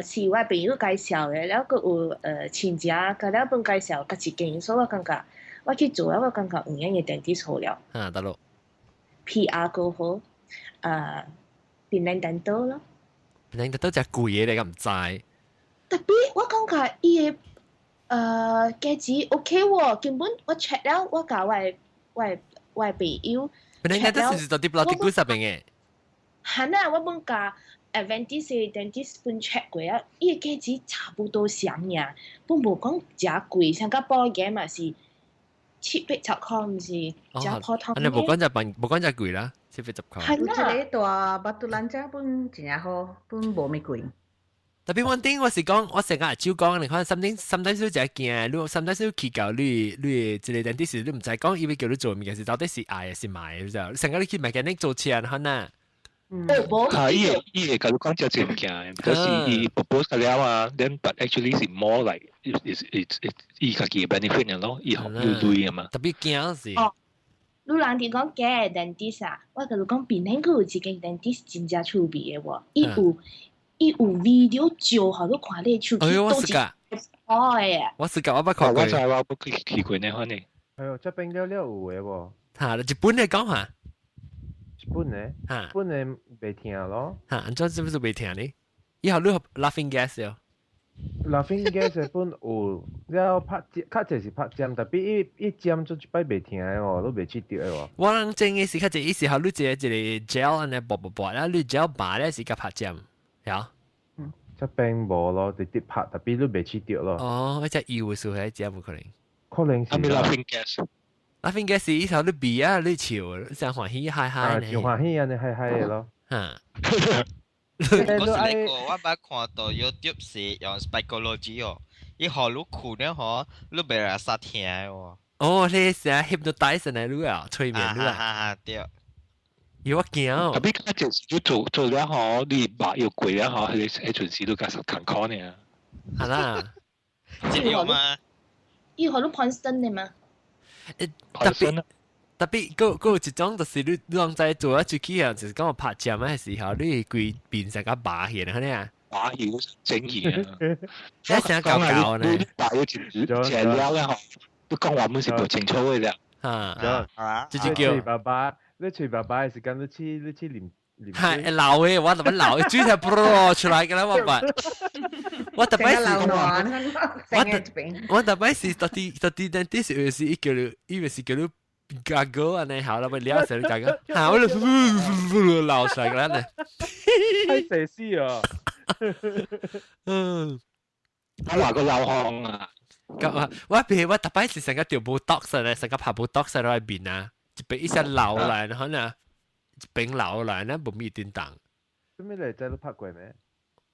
H: 是我朋友介紹的，了閣有親戚共了本介紹，佮一間，所以我感覺我去做了，我感覺有影的 dentist 好了。
A: 啊，得咯。
H: PR 過好，檳城 dental 咯。
A: 檳城 dental 只貴嘅，你敢唔知？
H: 特別我感覺伊個價錢 OK 喎，根本我 check 了，我共我的朋友
A: 檳城 dental 是做啲 Pulau Tikus 邊嘅。
H: 係啊，我本共 Adventist 的 dentist 本 check 過啊，伊個價錢差不多相爾，本無講誠貴，像甲保險嘛是780塊，毋是誠普通。
A: 你無講只笨，無講只貴啦，780塊。
H: 係
B: 啦。有一個大 Batu Lancar 本真正好，本無咩貴。
A: 特別我頂我是講，我成日照講，你看 sometimes 你就驚，你 sometimes 去到你這個 dentist 你毋知講，伊欲叫你做物件是到底是愛還是䆀，就成個你去 mechanic 做車，可能。
J: 啊，伊會共你講這個物件，就是伊 propose 了啊，then but actually 是 more like it's 伊家己嘅 benefit 咯，伊有鐳啊嘛。
A: 特別驚是。
H: 哦，你人哋講假 dentist 啊，我共你講，檳城閣有一間 dentist 真正趣味的喎，伊有 video 照，予你看你手
A: 哎，我是㗎。
H: 哦的。
A: 我是㗎，我捌看過。
J: 我知我無去過呢款呢。
F: 哎喲，這邊了了有的無？
A: 嚇，日本來講下。
F: 日本的，日本的袂疼咯。
A: 嚇，按怎是不是袂疼呢？以後你 laughing gas 喲。
F: laughing gas 的本有了拍針，較濟是拍針，特別伊伊針做一擺袂疼的哦，都袂試著的哦。
A: 我人整的是較濟，伊時候你一個一個 gel 按呢薄薄薄，然後你 gel 拔咧是共拍針，嚇。
F: 這邊無咯，直接拍，特別你袂試著咯。
A: 哦，彼隻油的時候，彼隻無可能。
F: 可能是。
J: 啊，laughing gas。
A: laughing gas 以後你鼻啊，你笑，你真歡喜嗨嗨呢。
F: 就歡喜按呢嗨嗨的咯。
A: 嚇。
C: 我是那個，我捌看到 YouTube 是用 psychology 哦，伊予你睏了吼，你袂來煞疼的喎。
A: 哦，你是啊，hypnotize 呢，你啊，催眠你啊。
C: 啊對。
A: 有我驚。
J: 特別較就是你做做了吼，你麻藥過了吼，彼陣時都較實艱苦呢。
A: 係啦。
C: 這有嗎？
H: 伊予你 Ponstan 的嗎？
A: 特別特別，閣有一種就是你攏知做啊出去啊，就是講拍針的時候，你規面成個麻去呢，啊？
J: 麻去整去啊！
A: 你成搞搞呢？
J: 你麻咗一一了咧吼，你講話本是無清楚的了。
A: 嚇，這就叫
F: 爸爸，你喙爸爸的時間，你去啉。
A: 係流嘅，我特別流，水就噗出來嘅啦，我捌。我特別是，我特別是到底到底 dentist 有時伊叫你，伊咪是叫你 gargle 按呢好啦，咪了時你 gargle，嚇我就流出來嘅啦呢。
F: 太蛇死啊！
A: 嗯，
J: 我話個流汗啊！
A: 咁啊，我譬如我特別是成個掉 Botox 咧，成個拍 Botox 喺內面啊，一邊一下流來，然後呢，一邊流來，呢無咪叮當。
F: 做咩嚟？在都拍過咩？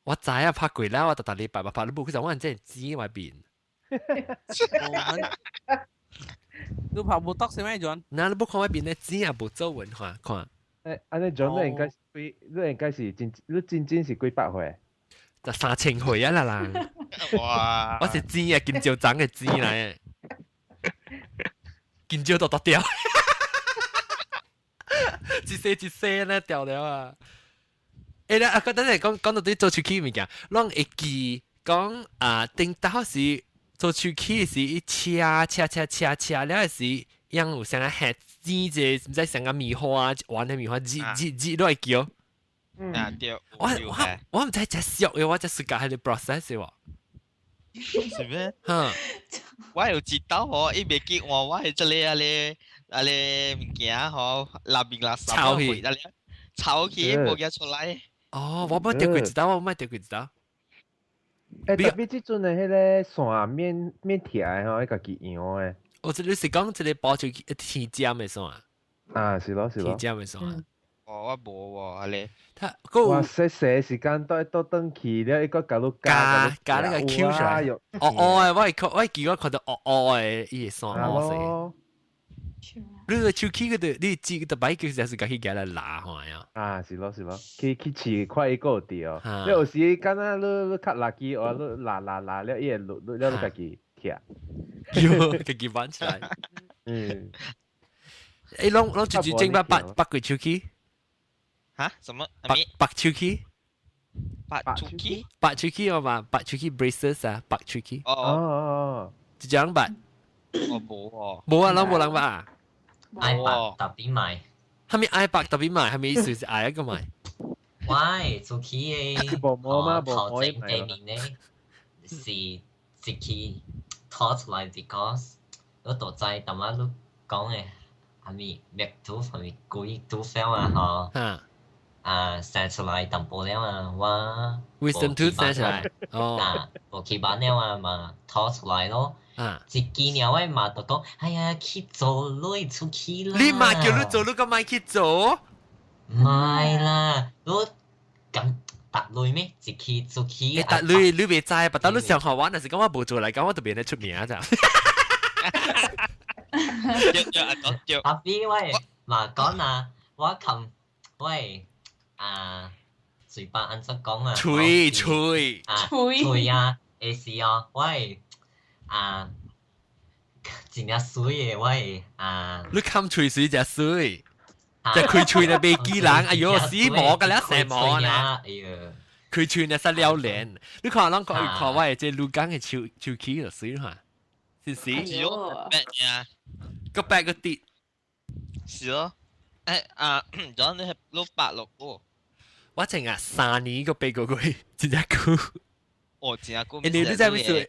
A: 我知啊，拍過啦，我逐逐禮拜拍，你無佢就我真係知我面。
K: 你拍 Botox 咩，John？
A: 那你無看我面咧，錢也無做文化看。
F: 誒，按呢 John 你應該是幾？你應該是真，你真真是幾百歲？
A: 就3000歲啊啦啦！
C: 哇！
A: 我是錢啊，金蕉長的錢來，金蕉都剁掉，一細一細咧掉了啊！欸，啊，等陣講講到對做喙齒物件，攏會記講啊，頂到時做喙齒時，伊車車車車車了時，樣有啥個黑剪者，毋知啥個棉花，玩的棉花，擠擠擠落來叫。
C: 啊對，
A: 我毋知這俗的，我這是教彼個 process 喎。
C: 是咩？
A: 哈，
C: 我有一道吼，伊袂記換我係這個啊咧啊咧物件吼，垃面垃圾
A: 炒去，
C: 炒去無寄出來。
A: 哦，我捌著過一道，我捌著過一道。
F: 欸，特別這陣的彼個線免免拆的吼，伊家己用的。
A: 我這你是講這個包出去天針的線？
F: 啊，是咯是咯。
A: 天針的線。
C: 哦，我無喎，阿咧。
A: 他
F: 哇，洗洗時間都都轉去了，伊閣共你
A: 加加那個 Q 出來。哦哦，我會看，我記我看到哦哦的，伊會線哦勢。你個手機嗰度，你知個擺叫就是家己舉來拉看呀。
F: 啊，是咯是咯，去去試看伊閣有對哦。你有時敢若你較垃圾，哦，你拉拉拉了，伊會落了你家己拆。
A: 喲，家己挽起來。
F: 嗯。
A: 欸，攏攏就整捌拔拔過手機。
C: 哈？什麼？
A: 拔拔手機？
C: 拔手機？
A: 拔手機嘛？拔手機 braces 啊，拔手機。
C: 哦
F: 哦哦，
A: 一隻人拔。
C: 我無喎。
A: 無啊，攏無人拔啊。
E: 愛拔特別買。
A: 係咪愛白特別買？係咪隨時愛一個買？
E: 喂，出去嘅
F: 無毛嘛，無
E: 頭前對面咧是一去拖出來，because 你都知淡仔你講嘅係咪滅毒係咪鬼毒 fail 啊？嗬。啊，生出來淡薄了啊，我
A: Wisdom tooth 生出來，哦，
E: 啊，無去板了啊嘛，拖出來咯。一見了我媽就講：哎呀，去做女出去啦！
A: 你媽叫你做，你個咪去做？
E: 唔係啦，你咁搭女咩？一去出去。
A: 搭女你未知，不但你上學玩，但是講我無做嚟講，我特別咧出名咋。
E: 阿 B 喂，嘛講啊，我琴喂啊，嘴巴按怎講啊？
A: 吹吹
E: 啊，吹啊，會是哦，喂。啊，真正水的喂啊！
A: 你冚喙水就水，就開喙就袂記人，哎喲死魔個了，成魔呢！
E: 哎喲，
A: 開喙呢失了臉，你看人看看我這鹿港的手手氣就水哈，是是？
C: 是哦，白呀，
A: 個白個跌，
C: 是咯。誒啊，咗你係六百六個，
A: 我淨係3年個八個月，真正久。
C: 哦，真正久。
A: 你你知咩事？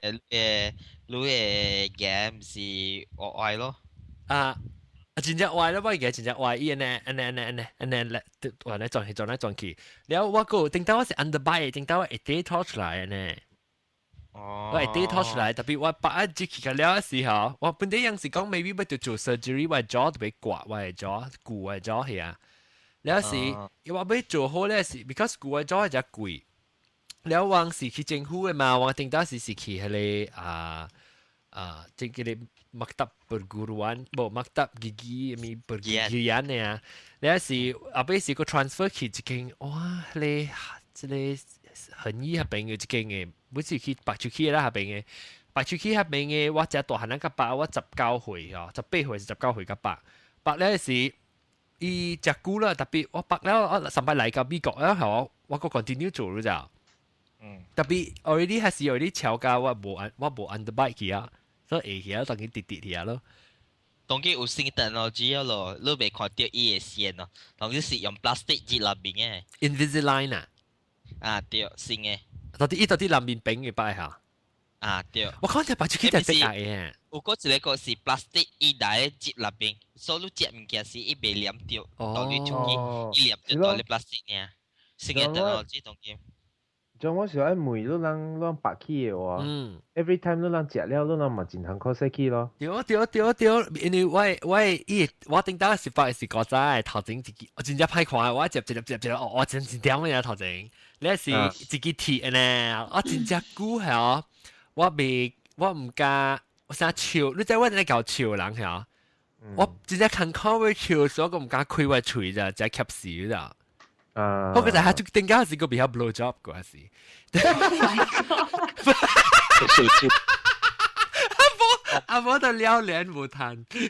C: 你嘅嘢唔是我愛咯。
A: 啊！真正壞咯，我而家真正壞，伊按呢按呢按呢按呢按呢來，話呢轉去轉來轉去。了我個頂到我是 underbite，頂到我會跌拖出來呢。
C: 哦。
A: 我會跌拖出來，特別我把一接起個了時候，我本底樣是講 maybe 要做 surgery，我 jaw 特別刮，我 jaw 骨我 jaw 係啊。了時，我要做好咧是，because 骨我 jaw 係只貴。了我是去政府的嘛，我頂到時是去彼個啊啊，這個 maktab perguruan，無 maktab gigi 咪 pergigian 的啊。了是後尾是個 transfer 去一間，哇，彼個這個恆醫彼邊的一間的，不是去白手去啦彼邊的，白手去彼邊的，我遮大漢人甲爸，我19歲吼，18歲是19歲甲爸，爸了是伊食久啦，特別我爸了，我上擺來到美國了吼，我閣 continue 做了咋。特別 already 還是 already 超價，我無 underbite 去啊，所以會去啊，當佢跌跌去啊咯。
C: 當佢有新 technology 咯，你袂看到伊的線咯，當佢是用 plastic 擠內面
A: 的。Invisalign 啊？
C: 啊對，新的。
A: 到底伊到底內面扁嘅擺下？
C: 啊對。
A: 我看見白出去就隻嘅。
C: 有個一個是 plastic 伊來擠內面，所以你食物件時伊袂黏著，當你出去伊黏著到你 plastic 爾。新的 technology 當佢。
F: 像我時愛問你人攏白起的話，every time 你人食了，你人嘛真通苦洗去咯。
A: 對對對對，因為我伊我頂當是白是古早頭前一支，我真正歹看，我接一粒接一粒，我真真點嘅頭前，你是一支鐵呢，我真正久係哦，我未我毋敢，我想笑，你知我咧搞笑人係我真正看看我笑，所以我毋敢開我喙咋，只吸死咋。
F: 啊！
A: 不過就係就頂間是個比較 blow job 嗰時。
J: 手機。
A: 阿婆阿婆就了臉無談。
C: 誒，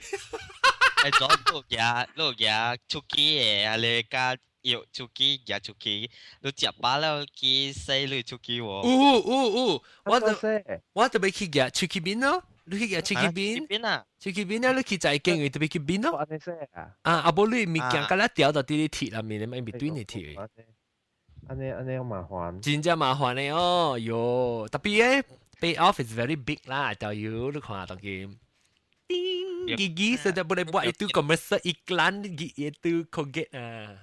C: 左路行路行出去的，啊你加藥出去行出去，你食飽了去洗你出去喎。
A: 有有有，我就欲去行出去邊咯。你去行出去邊？
C: 邊啊？
A: 出去邊啊？你去在間位特別去邊咯。啊，阿無你物件甲咱掉到佇咧鐵內面，你咪對你鐵。
F: 按呢按呢麻煩。
A: 真正麻煩的哦，喲，特別咧 pay off is very big 啦，I tell you，你看當今。叮，gigi sudah boleh buat itu commercial iklan itu Colgate 啊。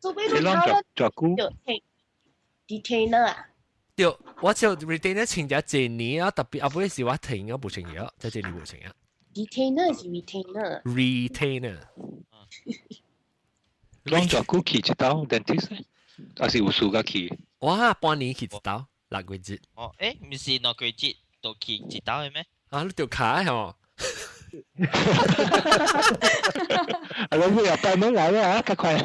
H: 做咩你
J: 做久
H: retainer 啊？
A: 對，我就 retainer 穿咗一年啊，特別後尾是我停啊，無穿咗，這一年無穿啊。
H: retainer 是 retainer。
A: retainer。
J: 攏偌久去一道 dentist？還是有事才去？
A: 我半年去一道，6個月。
C: 哦，誒，毋是2個月都去一道的咩？
A: 啊，你條卡吼？
J: 啊，你又拜門來啊，較快。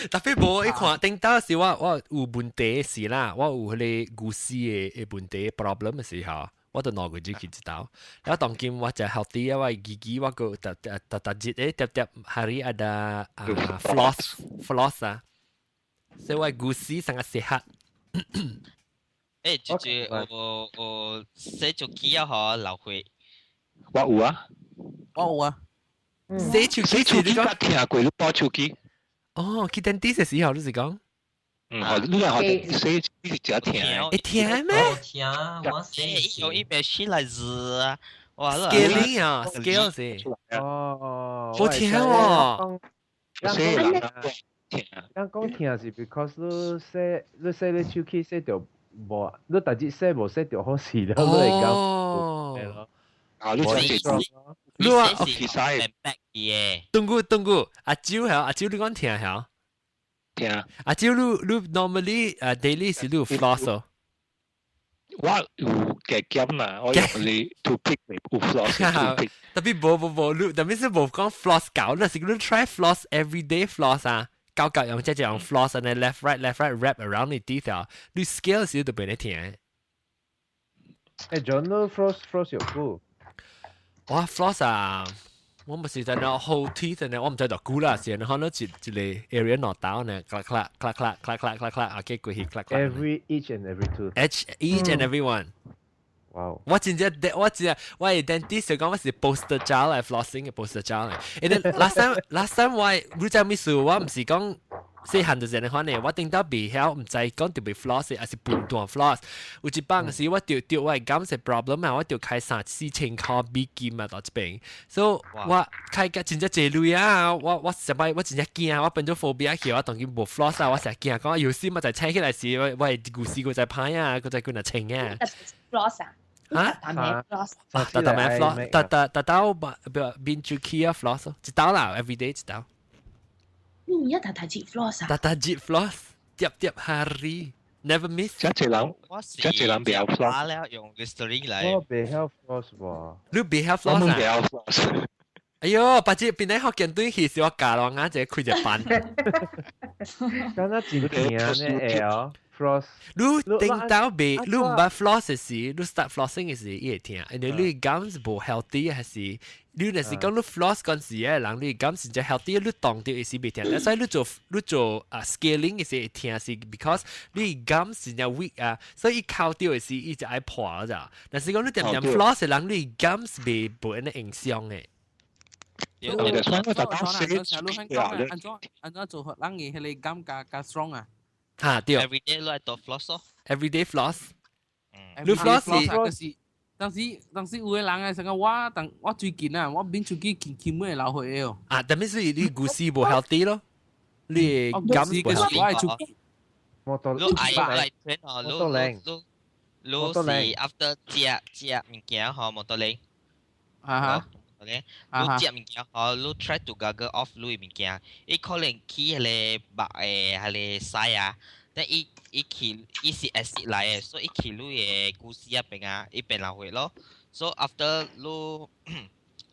A: 特別無，伊看頂當時我有問題時啦，我有彼個牛屎的問題 problem 的時候，我就2個月去一道。然後當今我食 healthy 啊，我gigi 我個逐逐逐逐日誒，tiap tiap hari ada floss floss 啊，所以我牛屎sangat sihat。
C: 誒，就是我我洗手機啊，嗬，流血。
J: 我有啊，
K: 我有啊。
A: 洗手
J: 洗手機捌聽過，你拔手機。
A: 哦，去 dentist 嘅時候你是講？
J: 嗯，學你係學洗你是真疼。
A: 會疼咩？
E: 疼，我洗
C: 用一邊洗來治啊！哇
A: ，scaling 啊，scale 是。
F: 哦，
A: 好疼喎。
J: 洗人啊，
F: 咱講疼是 because 你洗你洗你手氣洗著無，你逐日洗無洗著好勢了，你會感覺咯。
J: 啊，你真係
A: 你話
J: 其實
C: 嘅。
A: 東姑東姑，阿蕉係阿蕉，你講疼係？
J: 疼。
A: 阿蕉，你 normally 誒 daily 是你有 floss 哦？
J: 我有加減啦，我用你 toothpick 嚟有 floss toothpick。
A: 特別無無無，你特別是無講 floss 搞，你是你 try floss everyday floss 啊？搞搞用這用 floss and left right left right wrap around 你 teeth 啊，你 scale 時就俾你疼。
F: 誒，John，你 floss floss 有久？
A: 我 floss 啊，我唔是在那 whole teeth 呢，我唔知道久啦，是可能一一個 area 攞到呢，clack clack clack clack clack clack clack clack，啊，結過去 clack clack。
F: Every each and every tooth。
A: Each and every one。
F: 哇！
A: 我真正我真正我係 dentist 就講我是 poster child 嚟 flossing 嘅 poster child 嚟。And then last time 我你知咩事？我唔是講細漢就是按呢款呢，我頂到未曉，唔知講特別 floss 還是半段 floss。有一擺時我著著我嘅 gums problem 啊，我著開三四千塊美金啊，到這邊。所以我開個真正濟鐳啊！我我上擺我真正驚，我變做 phobia 去，我當今無 floss 啊，我成日驚講有時嘛就請起來時，我我會故事閣再歹啊，閣再滾來清啊。
H: floss 啊？
A: 啊？
H: floss？
A: 啊，逐逐暝 floss，逐逐逐晝面就起啊 floss，一晝啦，every day 一晝。
H: 你一逐逐日 floss 啊？
A: 逐逐日 floss， tiap tiap hari never miss。
J: 這濟人，這濟人袂曉 floss。
C: 了用 Listerine 來。
F: 我袂曉 floss 喎。
A: 你袂曉 floss 啊？
J: 我袂曉 floss。
A: 哎喲，白姐邊啲福建對去是我教人啊，一個開一個班。
F: 敢若真疼呢會哦，floss。
A: 你頂到未？你毋捌 floss 的時，你 start flossing 的時，伊會疼。因為你 gums 無 healthy 還是你若是講你 floss 嗰時嘅人，你 gums 真 healthy，你動到的時袂疼。所以你做你做啊 scaling 的時會疼是 because 你 gums 真正 weak 啊，所以伊摳著的時伊就愛破咋。但是講你恬恬 floss 的人，你 gums 袂無按呢影響的。
J: 我就想我就當洗
K: 按怎按怎做人嘅彼個 gum 較較 strong 啊？
A: 嚇對。
C: Every day 都係做 floss 咯。
A: Everyday floss。你 floss
K: 是？當時當時有個人啊，成個我當我最近啊，我變出去輕輕會流血哦。
A: 啊，但係是你骨絲無 healthy 咯，你 gum 無 healthy。
K: 我係出去。
F: 我到
C: 你愛來 train 哦，你你你是 after 食食物件吼，摩托輪。
K: 啊哈。
C: 你食物件吼，你 try to gargle off 你物件，伊可能起彼個肉的彼個屎啊，但伊伊起伊是 acid 來的，所以伊起你的骨絲啊邊啊，伊變流血咯。So after 你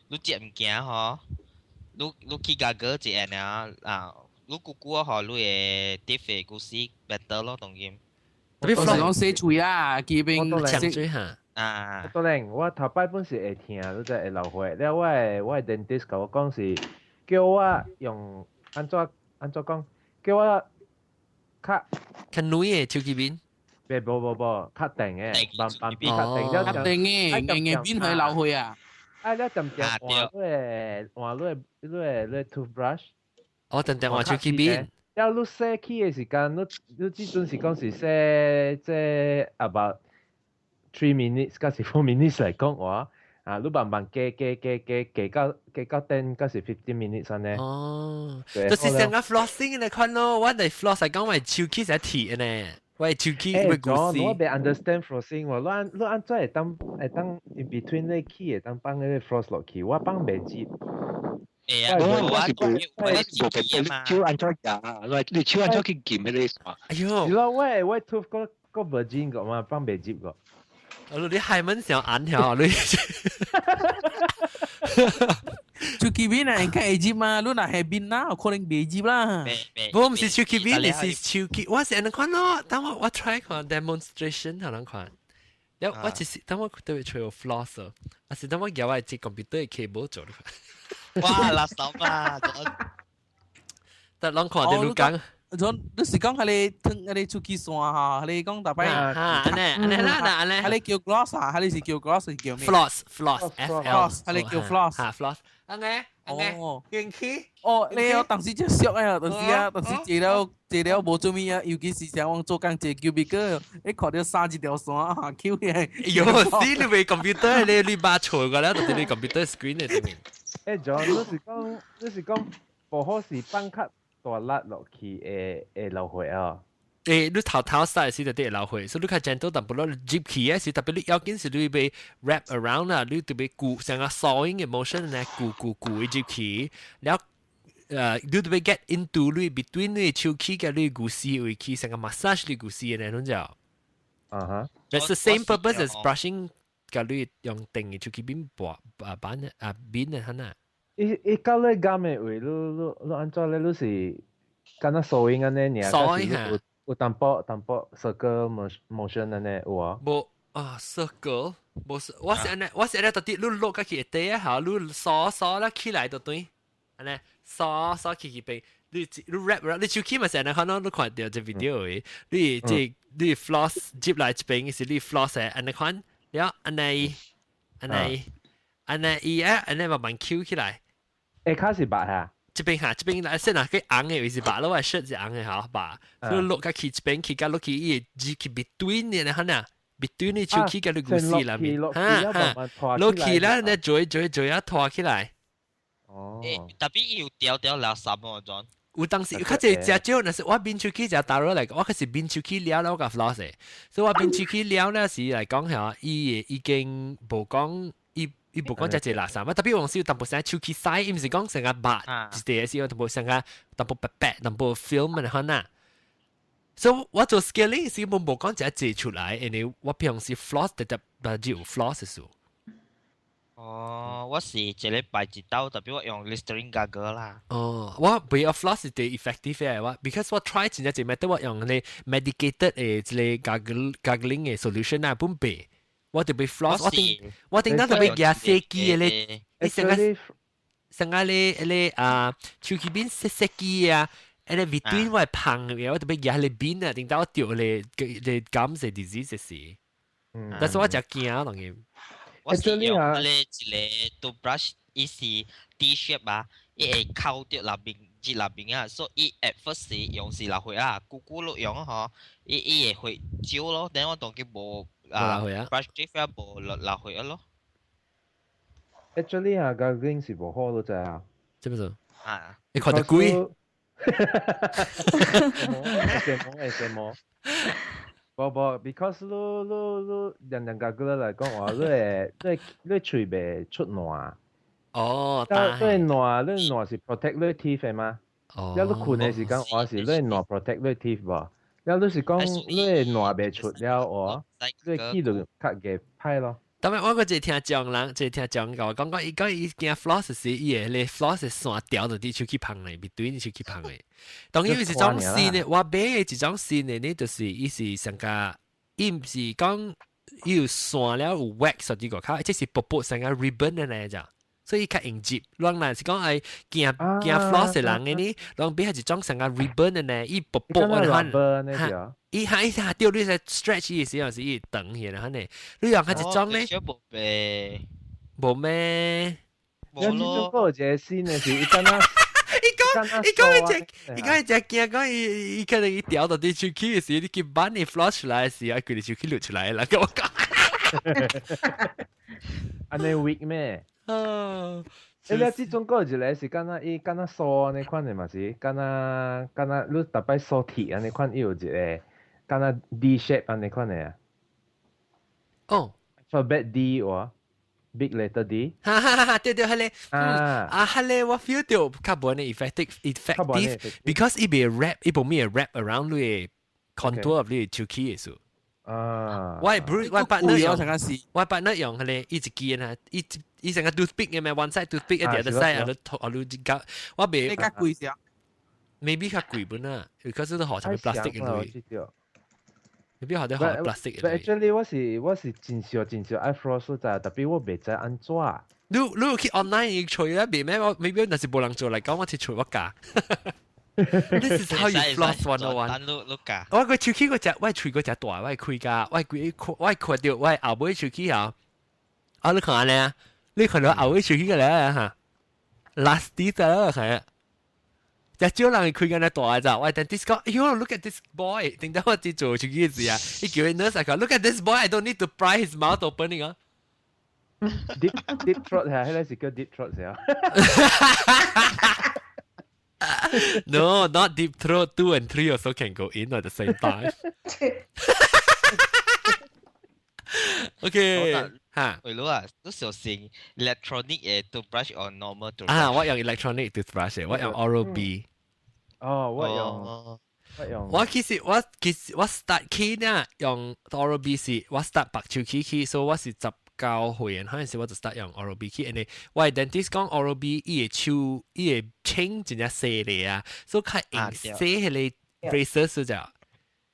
C: 你食物件吼，你你去 gargle 一下爾啊，你久久吼，你會 teeth 的骨絲 better 咯，當然。
K: 特別講洗喙啦，基本
A: 洗嘴哈。
C: 啊！
F: 當然，我頭擺本是會疼，你知會流血。了，我的我的 dentist 共我講是，叫我用按怎按怎講，叫我較
A: 較軟的手機面。
F: 袂，無無無，較定的，慢慢較定。
K: 較定的，硬硬邊去流血啊！
F: 啊，你恬恬換你的換你的你的你的 toothbrush。
A: 哦，恬恬換手機面。
F: 了，你洗起的時間，你你這陣是講是洗這 about 3 minutes，抑是 4 minutes 來講話，啊，你慢慢加加加加加到加到 10，抑是 15 minutes 按呢。
A: 哦，就是像個 flossing 的款咯，我哋 floss 係講我手機是鐵呢，我手機會故事。
F: 我袂 understand flossing 喎，你按你按怎會當會當 in between 你起會當放彼個 floss 落去，我放袂入。
C: 會啊，
J: 我我是無我是無變，手按怎夾，你手按怎去撳彼個線？
A: 哎喲，
F: 是咯，我我 tooth 閣閣 virgin 個嘛，放袂入個。
A: 你係門上按條你。
K: 手機邊啊，應該會入嘛？你若下邊啦，可能袂入啦。
A: 我毋是手機邊，你是手機，我是按呢款咯。等我我 try 看 demonstration 可能看。了我只是等我特別揣有 floss，啊是等我舉我這 computer 的 cable 做。
C: 哇，垃圾啊！
A: 得攏看著你講。
K: 你是講彼个吞彼个手機線哈？彼个講逐擺
A: 啊，按呢按呢啦，按呢，
K: 彼个叫 gloss 啊，彼个是叫 gloss 是叫咩
A: ？Floss floss F L，
K: 彼个叫 floss
A: 哈 floss。安尼，安尼，硬起。
K: 哦，你我當時就熟啊，當時啊，當時坐了坐了無做咩啊，尤其是像我做工坐 cubicle，你看到三一條線啊，Q 嘅。
A: 喲，死你未 computer，你你把錯過啦，就是你 computer screen 嘅對面。
F: 誒，John，你是講無好是放較大力落去會流血啊？
A: 誒，你頭頭洗時就得流血，所以你較 gentle 淡薄咯，入去嘅時特別你要緊是你欲 wrap around 啦，你特別顧成個 sawing 嘅 motion 咧，顧顧顧入去，然後你特別 get into 你 between 你手齒佮你骨絲位去，成個 massage 你骨絲嘅呢種就。
F: 啊哈。
A: That's the same purpose as brushing，佮你用電嘅手齒邊撥啊板啊邊嘅可能。
F: 伊伊到你監嘅位，你你你按怎咧？你是敢若 sawing 按呢爾？
A: sawing 嚇。
F: 有淡薄淡薄 circle motion 按呢有啊？
A: 無啊，circle 無是，我是按呢，我是按呢到底你落個去底啊，嚇，你掃掃啦起來就對，按呢掃掃起去邊，你你 wrap 你手機嘛是按呢可能你看到這 video 嘅，你這你 floss 接來這邊是你 floss 嘅按呢款，了按呢按呢按呢伊啊按呢慢慢 Q 起來。
F: 下跤是白嚇？
A: 這邊嚇，這邊來先啊，佢紅的位是白咯，我 shirt 是紅的嚇白，所以落個去這邊去甲落去，伊會入去 between 嘅可能 between 你手齒佮你骨絲內面，哈哈，落去啦，你做做做啊拖起來。
F: 哦。
C: 特別要掉掉垃圾喎，John。
A: 有當時較濟食少，若是我變手齒食大肉來講，我可是變手齒了了我共 floss 的，所以我變手齒了了時來講嚇，伊已經無講。伊伊無講遮濟垃圾，嘛特別往時有淡薄聲手齒洗，伊毋是講成個白一塊是有淡薄成個淡薄白白，淡薄 film 的可能。所以我做 scaling 時，我無講遮濟出來，因為我平時 floss 直接把就 floss 數。
C: 哦，我是一禮拜一刀，特別我用 Listerine gargle 啦。
A: 哦，我不要 floss 是最 effective 嘅，我 because 我 try 真正濟 method 我用咧 medicated 的一個 gargling 的 solution 啊，本白。我特別 floss，我頂我頂當特別夾洗機的咧，你成個成個咧咧啊，手機邊洗洗機啊，誒 between 我芳嘅，我特別夾咧邊啊，頂到我掉咧咧 gums disease 時，但是我真驚當然。
C: 我是用咧一個 toothbrush，伊是 D shape 啊，伊會扣著內面，節內面啊，所以伊 at first 是用是流血啊，久久落用嗬，伊伊會血少咯，等我當佢無。啊，brush teeth 啊，無流流血咯。
F: Actually 啊，gargling 是無好咯，知啊？
A: 知唔知？
C: 啊，
A: 你看到鬼？
F: 會毛會毛。無無，because 你你你人人 gargle 來講話，你會你你喙袂出爛。
A: 哦，
F: 你爛你爛是 protect 你 teeth 的嘛？
A: 哦。
F: 了你睏的時間話是你爛 protect 你 teeth 無？了你是講你爛袂出了話，你氣就較會歹咯。
A: 但係我個一聽講人，一聽講講講講伊講伊驚 floss 時，伊會咧 floss 線掉到佇手齒旁咧，between 手齒旁咧。當然是一種新的，我買的一種新的呢，就是伊是上個，伊毋是講伊有線了有 wax 佇外口，這是薄薄成個 ribbon 的呢隻。所以較應接。人若是講愛驚驚 floss 的人的呢，人買係一種成個 ribbon 的呢，伊薄薄的款。伊下伊下掉你在 stretch 伊時候是伊長起來，呢。你用係一種呢？無咩？
F: 有這種個有一個新的是伊敢若。
A: 伊講伊講伊只伊講伊只驚講伊伊可能伊掉到佇手齒的時，你去把你 floss 出來的時，啊，佢哋手齒露出來啦，跟我講。
F: 按呢 weak 咩？
A: 啊！
F: 誒，你這種個有一個是敢若伊敢若梳按呢款的嘛是，敢若敢若你逐擺梳鐵按呢款，伊有一個敢若 D shape 按呢款的啊。
A: 哦。
F: Alphabet D 哇，big letter D。
A: 哈哈哈！對對，彼个啊啊，彼个我 feel 到較無呢 effective effective，because 伊袂 wrap，伊無咩 wrap around 你的 contour of 你的手齒的數。
F: 啊！
A: 我不我 partner 用，我 partner 用彼個伊一支啊，伊伊成個 toothpick 嘅咩，one side toothpick，一 the other side 啊，你啊你較我袂。
K: 你較貴些
A: ？maybe 較貴本啊，可是都學成 plastic 嘅類。maybe 學得學 plastic 嘅類。
F: Actually 我是我是真少真少愛 floss 就特別我袂知按怎。
A: 你你有去 online 揣啦，袂咩？我 maybe 若是無人做來講，我去揣我教。This is how you floss 101。我個手齒嗰隻，我喙嗰隻大，我開㗎，我規我看到我後尾手齒啊，啊你看咧，你看到後尾手齒個咧嚇？ last teeth 啊，係啊。一少人開緊咧大咋，我 dentist 講，哎喲，look at this boy，定得我只做出去時啊，伊叫佢 nurse 講，look at this boy，I don't need to pry his mouth opening 啊。
F: Deep throat 係，迄個是叫 deep throat 是啊。
A: No, not deep throat. 2 and 3 also can go in at the same time. OK，嚇。
C: 喂，老啊，都小心 electronic 嘅 toothbrush or normal toothbrush？
A: 啊，我用 electronic toothbrush，我用 Oral B。
F: 哦，我用我用。
A: 我其實我 start 起呢用 Oral B 是我 start 白手起起，所以我是19歲，嗰陣時我就 start 用 Oral B 起，因為我 dentist 講 Oral B 伊個手伊個清真正細膩啊，所以較用細迄個 braces 就。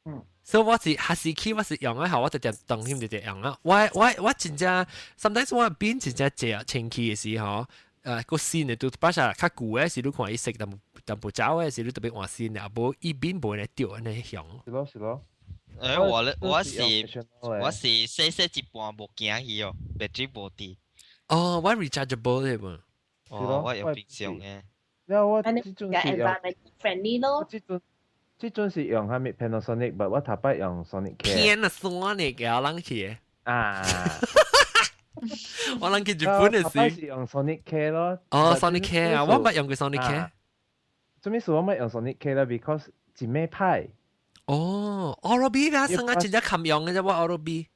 A: 嗯。所以我是還是起我是用啊，後我就直當心直直用啊。我真正 sometimes 我變真正濟清氣的時候，個新的 toothbrush 較舊的是你看伊色淡淡薄走的是你特別換新的，啊無伊變無呢掉按呢用。
F: 是咯是咯。
C: 誒，我咧我是細細一半無行去哦，battery 無電。
A: 哦，我 rechargeable 的嘛。
C: 哦，我用平常的。
F: 了我這陣是用
H: friendly 咯。
F: 這陣是用啥物 Panasonic，但我頭擺用 Sonic Care。
A: 天啊，Sonic 嘅我諗起。
F: 啊。
A: 我諗起日本的時。
F: 是用 Sonic Care 咯。
A: 哦，Sonic Care 啊，我捌用過 Sonic Care。
F: 做咩事我捌用 Sonic Care 啦？Because 一咩歹。
A: 哦，Oral B 啊，生啊真正襟用嘅啫，我 Oral B。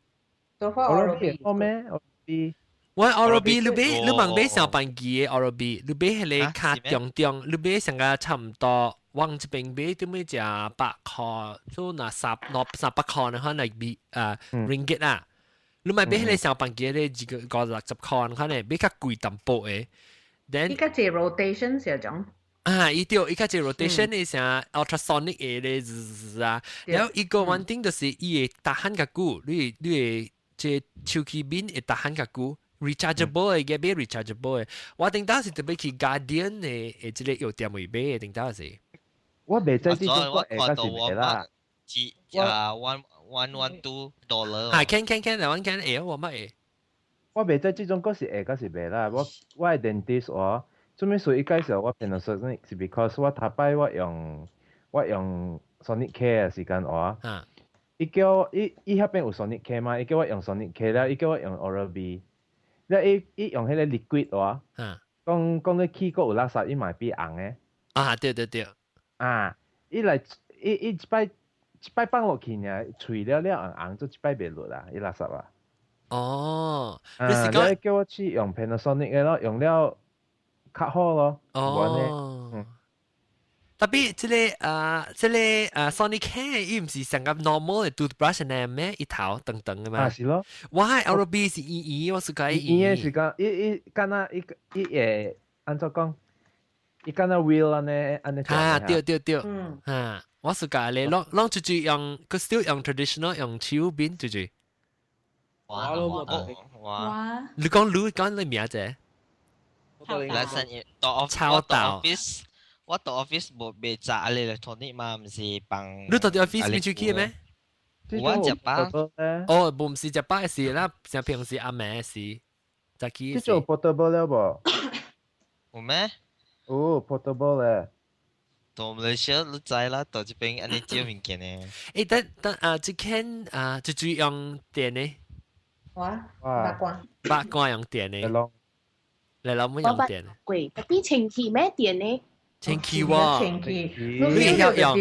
F: Oral B 好咩？Oral B。
A: 我 Oral B 你買你問買上班機嘅 Oral B，你買迄個卡中中，你買上個差唔多，往這邊買點咩食100塊，做那三那300塊呢，可能比啊 ringgit 啊。你買買迄個上班機咧，一個50-60塊，可能買較貴淡薄的。
B: then 伊較濟 rotation 是種。
A: 啊，伊對，伊較濟 rotation 的啥 ultrasonic 的咧，滋啊。然後伊個one thing 就是伊會打鼾較久，你會這手機面會打鼾較久。rechargeable 的，嘅買 rechargeable 的。我頂當時特別去 Guardian 的，的這個藥店位買的，頂當時。
F: 我袂知這種我會還是袂啦。
C: 幾啊 $112。
A: 啊，can can can，我 can 會，我乜會。
F: 我袂知這種閣是會還是袂啦。我的 dentist 我，做咩事伊介紹我 Panasonic 是 because 我頭擺我用 Sonic Care 的時間我，伊叫伊伊遐邊有 Sonic Care 嘛？伊叫我用 Sonic Care 了，伊叫我用 Oral B。了伊伊用彼個 liquid 話，講講你齒閣有垃圾，伊嘛會變紅的。
A: 啊，對對對。
F: 啊，伊來伊伊一擺一擺放落去爾，喙了了紅紅，做一擺袂落啦，伊垃圾啊。
A: 哦，
F: 啊，你叫我去用 Panasonic 的咯，用了較好咯。
A: 哦。特別這個啊，這個啊，Sonic Care 伊毋是上個 normal 的 toothbrush 呢咩？一頭長長的嘛。
F: 啊，是咯。
A: 我係 Oral B 是圓圓，我是講
F: 圓圓是講伊伊敢若伊伊會按怎講？伊敢若 wheel 按呢按呢。
A: 啊，對對對。啊，我是講咧，攏攏就就用，佢 still 用 traditional 用手邊就就。
C: 哇
H: 哇！
A: 你講你講你名啫？
C: 來生到
A: 超
C: 到 office。我到 office 無袂炸你 electronic 嘛，毋是放。
A: 你到底 office 邊出去咩？
C: 我食飽。
A: 哦，無毋是食飽的事啦，像平時阿妹是，早起。
F: 這做 portable 了無？
C: 有咩？
F: 有 portable 咧。
C: 到馬來西亞你知啦，到這邊按呢借物件呢。
A: 欸，等等啊，這間啊，這主用電呢？
B: 我八卦。
A: 八卦用電呢？嚟老母用電。
H: 貴，比清氣咩電呢？
A: 清氣喎，
B: 你
A: 會曉用，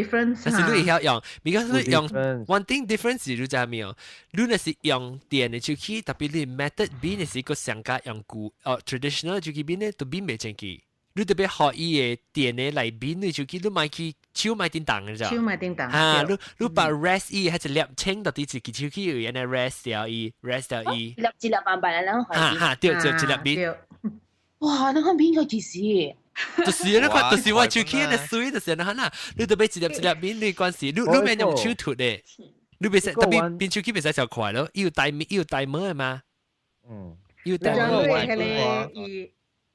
A: 但是你會曉用，because 你用 one thing difference 是你知未有？你若是用電的手機，特別你 method 變的是個上加用舊哦 traditional 手機變呢，都變袂清氣。你特別學伊的電的來變你手機，你莫去手莫叮當嘅咋？
B: 手莫叮當。
A: 啊，你把 rest 伊還是粒清到底自己手機有安尼 rest 掉伊，rest 掉伊。
H: 粒一粒慢慢來，
A: 哈哈，對，就一粒變。
H: 哇，那個變個幾時？
A: 就是你看，就是我手機的水，就是那啦，你特別一粒一粒面，你關係，你你免用手塗的，你袂使特別變手機袂使就快咯，伊有帶伊有帶膜的嘛？
F: 嗯，
A: 伊有帶
B: 膜。迄個伊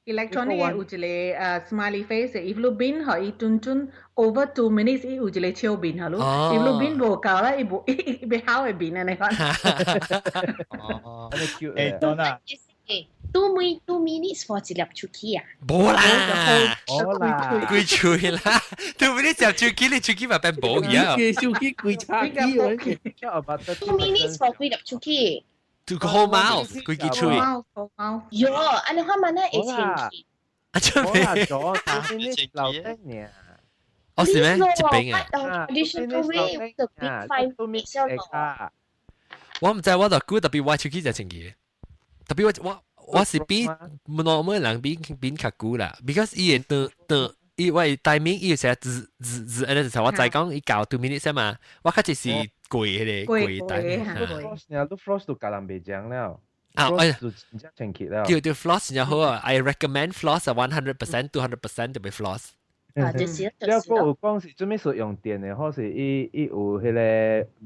B: electronic 有一個smiley face，if 你變予伊準準 over 2 minutes，伊有一個笑面予你，if 你變無夠啦，伊無伊伊袂好的面按呢款。
I: 哦，欸，當啊。
H: 2 minutes for 一粒喙齒啊？
A: 無啦，
F: 冇啦，
A: 規喙啦，2 minutes 食喙齒，你喙齒嘛變無去啊？
K: 手機規叉機。
H: 2 minutes for 幾粒喙齒？
A: To whole mouth，規支喙。
H: 喲，按呢看嘛，那會清氣。
A: 啊，出
F: 冇啦，咗 2 minutes 留低呢。
A: 哦，是咩？這邊啊
H: ？Traditional way 就變 5 minutes 咯。
A: 我毋知，我就估特別我喙齒就清氣，特別我是比 normal 人比較久啦，because 伊會當當伊我 timing 伊成日滋滋滋，按呢就我再講伊到 2 minutes 嘛，我較就是過彼個過 timing。
F: floss 都 floss 都教人袂講了。
A: 啊，哎，
F: 就真正清氣了。
A: 對對，floss 真好啊！I recommend floss 100% 200% 特別 floss。
H: 啊，就是
F: 了個有講是做咩說用電的，或是伊有彼個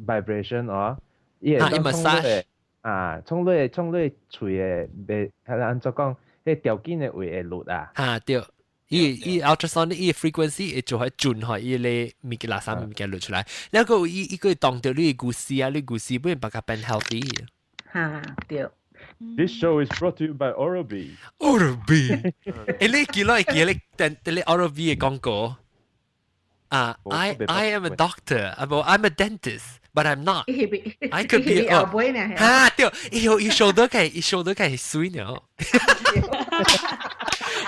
F: vibration 哦，伊會當沖落啊，沖落喙的，袂，係按怎講，彼條件的位會落啊。
A: 哈對，伊 ultrasonic 伊 frequency 會做喺轉開伊個物件垃圾物件落出來，了個伊個當著你的骨絲啊，你骨絲本把較變 healthy。
B: 哈對。
F: This show is brought to you by Oral-B.
A: Oral-B。欸，你記落會記你等等你 Oral-B 的廣告啊？I am a doctor，啊無，I'm a dentist，but I'm not。 I could be
B: 後尾呢？
A: 哈對，伊有伊 shoulder 個，伊 shoulder 個係水呢。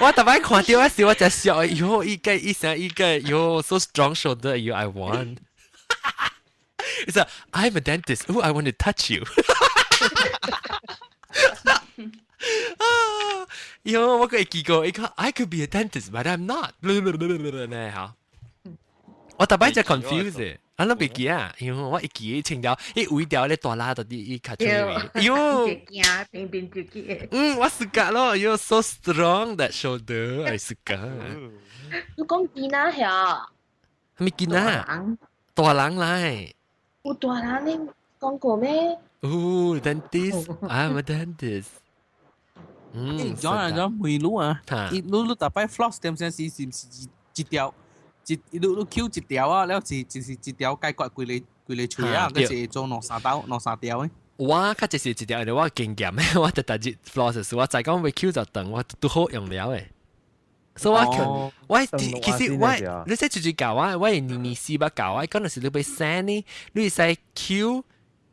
A: 我逐擺看著我時，我就笑，喲，伊個伊聲伊個，喲，so strong shoulder，喲，I want。It's a I'm a dentist. Oh, I want to touch you. 啊！喲，我個會記過，伊講 I could be a dentist, but I'm not。呢嚇，我逐擺就 confuse，啊，攏袂記啊，因為我一記清條，伊位條咧大拉到啲伊較出嚟，喲，
B: 驚平平就記。
A: 嗯，我 suka 咯，喲，so strong that shoulder，I suka。
H: 你講囡仔遐？
A: 係咪囡仔？大人來。
H: 有大人你講過咩？
A: 哦，dentist，I'm a dentist。嗯，
K: 有人講梅魯啊，伊你逐擺 floss 點聲是毋是一條一你抾一條啊，了是就是一條解決規個喙啊，抑是做兩三刀兩三條的？
A: 我較就是一條，因為我經驗，我逐逐日 floss 時，我知講欲抾就長，我拄好用了的。所以我我其實我你識就是教我，我係年年四百教我，講就是你欲洗呢，你會使抾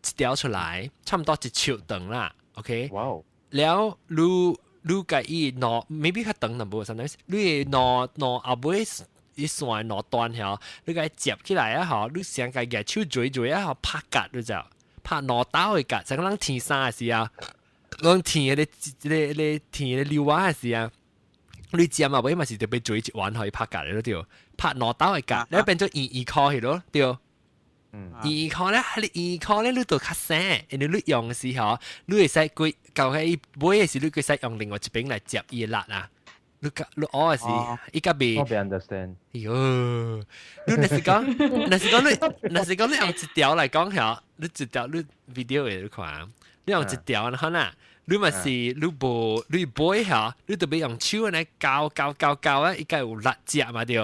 A: 一條出來，差唔多一尺長啦，OK？
F: 哇！
A: 了你共伊兩，maybe 較長淡薄，sometimes 你會兩兩後尾伊線兩端吼，你共伊接起來啊吼，你先共舉手嘴嘴啊吼，拍結你就拍兩兜的結，像人天衫的時候，人天彼個彼個彼個天彼個溜仔的時候。你接嘛，尾嘛是特別做一彎可以拍結的對，拍兩兜的結，你變做圓圓箍去咯，對。圓圓箍咧，你圓箍咧，你就較省，因為你用的時候，你會使規舊喺尾的時，你會使用另外一邊來接伊的力啊。你你學的時，伊較袂。
F: 我袂 understand。
A: 喲，你若是講，若是講你用一條來講嚇，你一條你 video 會你看，你用一條然後啦。你嘛是你無你背嚇，你特別用手來攪攪攪攪啊，伊該有力接嘛對。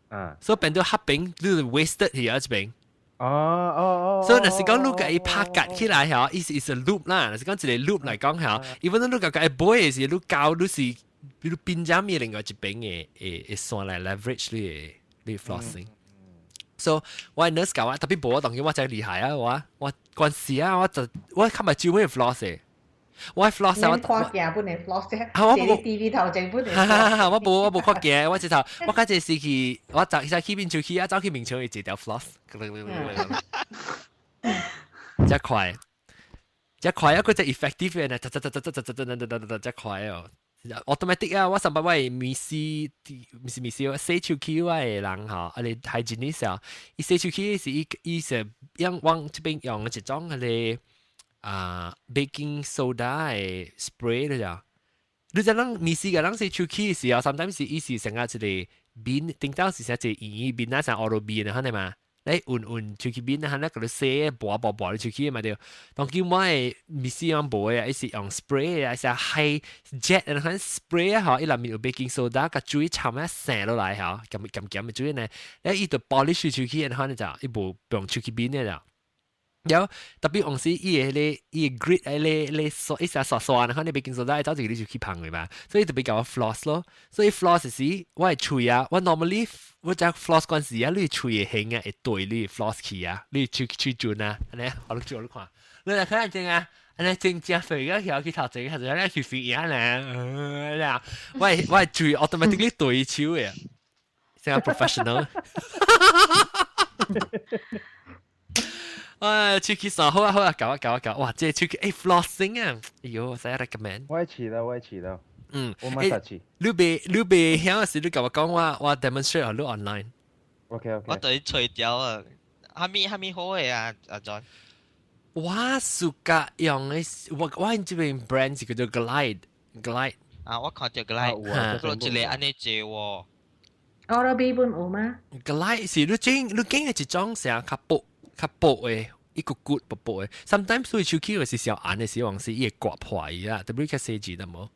F: 啊。
A: 所以變做黑邊，你就 wasted 去啊這邊。
F: 哦哦哦。
A: 所以若是講你共伊拍結起來嚇，伊是 is a loop 啦。若是講一個 loop 來講嚇，even 你共伊背的時，你攪你是比如變咗咪另外一邊的線來 leverage 你的 flossing。So 我 nurse 教我，特別無我當然我真厲害啊！我關事啊，我就我較嘛少咩 floss 的。我 floss
B: 我看鏡本來 floss 啫，
A: 啊我無
B: TV 頭前本來。
A: 我無我無看鏡，我直頭我較濟時去，我就去面手去啊，走去面牆會一條 floss，遮快，遮快啊！佢隻 effective 嘅呢，噠噠噠噠噠噠噠噠噠噠遮快哦，automatic 啊！我上擺我的面試，毋是面試，洗手氣我的人吼，啊你 hygienist 啊，伊洗手氣是伊伊是用往這邊用一種彼個啊 baking soda 的 spray 了就。你知人面試嘅人洗手氣的時候，sometimes 是伊是成個一個面，頂到是成一個圓面啊，像 Oral-B 啊，係嘛？你換換手氣面啊，那個你洗薄薄薄你手氣嘛對。當叫我的面試用無的，伊是用 spray 啊，是 high jet 然後 spray 啊，吼，伊內面有 baking soda，共水摻啊滲落來吼，鹹鹹鹹的水呢，你伊就 polish 手氣，然後呢就伊無用手氣面的啦。有特別往時伊個咧，伊個 grit 誒咧咧刷一下刷刷，然後你 baking soda 走一個你就去芳嘅嘛，所以特別共我 floss 咯。所以 floss 時我係喙啊，我 normally 我只 floss 嗰時啊，你喙會形啊，會對你 floss 去啊，你喙喙準啊，按呢我你做你看，你來看正啊，按呢正正肥個條去頭前，還是按呢去肥啊咧，我係喙 automatically 對手嘅，成個 professional。哎，喙齒刷好啊好啊，搞啊搞啊搞！哇，這喙齒欸 flossing 啊，哎呦，使 recommend。
F: 我試啦，我試啦。
A: 嗯，
F: 我馬上試。
A: 你別曉時，你共我講我 demonstrate 你 online。
F: OK OK。
C: 我對除掉啊，哈咪哈咪好嘅啊，阿 John。
A: 我暑假用的，我這邊 brand 是叫做 Glide Glide。
C: 啊，我看到 Glide，我一個按呢做喎。
B: Oral-B 本有嗎
A: ？Glide 是你整你揀的一種成較薄較薄的。一個骨薄薄的，sometimes 所以手機是小按的時候，是伊會刮破伊啊，特別較細緻的無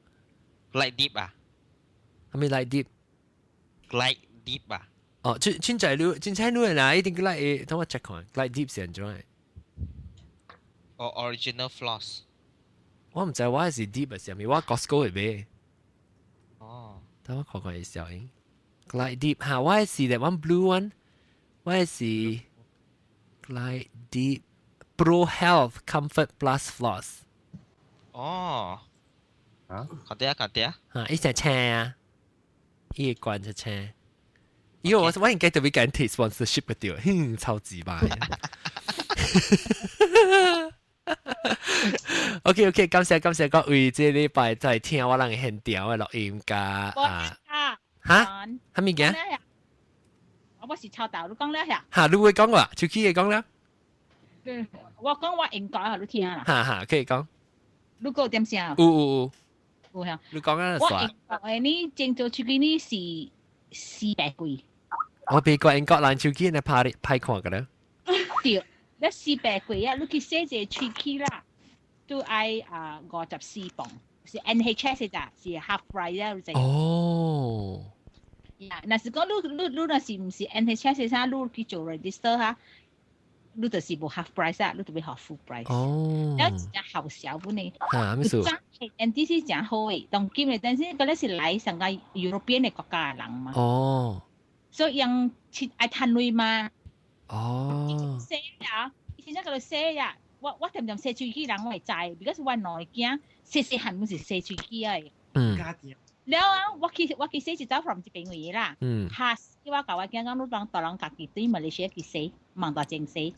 C: ？Glide Deep 啊？
A: 啥物 Glide
C: Deep？Glide Deep 啊？
A: 哦，凊凊彩你凊彩你啦，一定 Glide 等我 check 看，Glide Deep 是按怎的？
C: 哦，Original Floss。
A: 我毋知我是 Deep 還是啥物，我 Costco 會買。
C: 哦。
A: 等我看看伊小影。Glide Deep 哈，我是 that one blue one，我是 Glide Deep。Pro Health Comfort Plus Floss。
C: 哦。
F: 啊？
C: 看啲啊，看啲啊。
A: 啊，伊隻車啊，伊個關隻車。因為我應該特別緊提 sponsorship 嘅對，哼，超級吧。OK OK，感謝感謝各位，這禮拜在聽我人現場的錄音加啊。哈？啥物件？
L: 我是抄豆，你講了下。
A: 哈，你會講話，手機會講了。
L: 我講我英國予你聽啦。
A: 哈哈，可以講。
L: 你講點聲？
A: 有有有。
L: 有嚇。
A: 你講啊，
L: 我英國的呢，整做手機呢是400幾。
A: 我比過英國人手機呢拍拍看個咧。
L: 對，你400幾啊，你去洗一個喙齒啦，都愛啊54磅，是 NHS 咋，是 half price 啊，你知。
A: 哦。
L: 呀，若是講你若是毋是 NHS 啥，你去做 register 哈。你就是無 half price 啊，你就欲予 full price。
A: 哦。
L: 了真正好笑本呢。
A: 啊，咩事
L: ？NDC 真好的，當今的，但是嗰個是來上個 European 的國家的人嘛。
A: 哦。
L: 所以𪜶愛趁錢嘛。
A: 哦。
L: 洗啊！伊先生叫做洗啊！我恬恬洗喙齒人我會知，because 我兩个囝細細漢攏是洗喙齒的。
A: 嗯。
L: 了啊！我去洗一走 from 這邊位啦。
A: 嗯。
L: 嚇死我！共我囝講，你幫大人家己對馬來西亞去洗，望大前洗。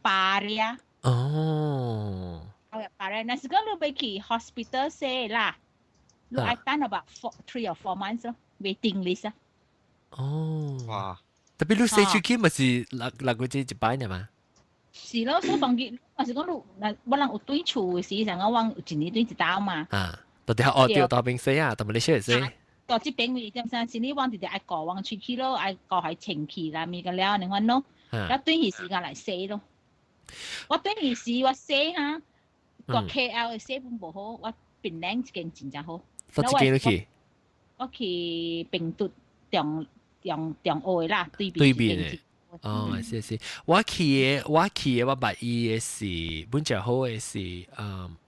L: 巴了。
A: 哦。
L: 哦，巴了。若是講你欲去 hospital 洗啦，你愛等 about 3 or 4 months 咯，waiting list 啊。
A: 哦。
C: 哇！
A: 特別你洗喙齒咪是6個月一擺呢嘛？
L: 是咯，所以當佢，若是講你，若我人有對厝的時，像講我一年對一道嘛。
A: 啊，到底哦對，大邊洗啊，同埋你洗洗。
L: 到這邊位點啥？是你往直直愛顧往喙齒咯，愛顧予清氣啦，物個了，你款咯，了轉去時間來洗咯。我轉去時我洗哈，個 KL 的洗本無好，我檳榔一間真正好。
A: 到這間你去？
L: 我去屏東中中中學的啦，對面。
A: 對面的。哦，是是，我去的，我捌伊的是本最好的是，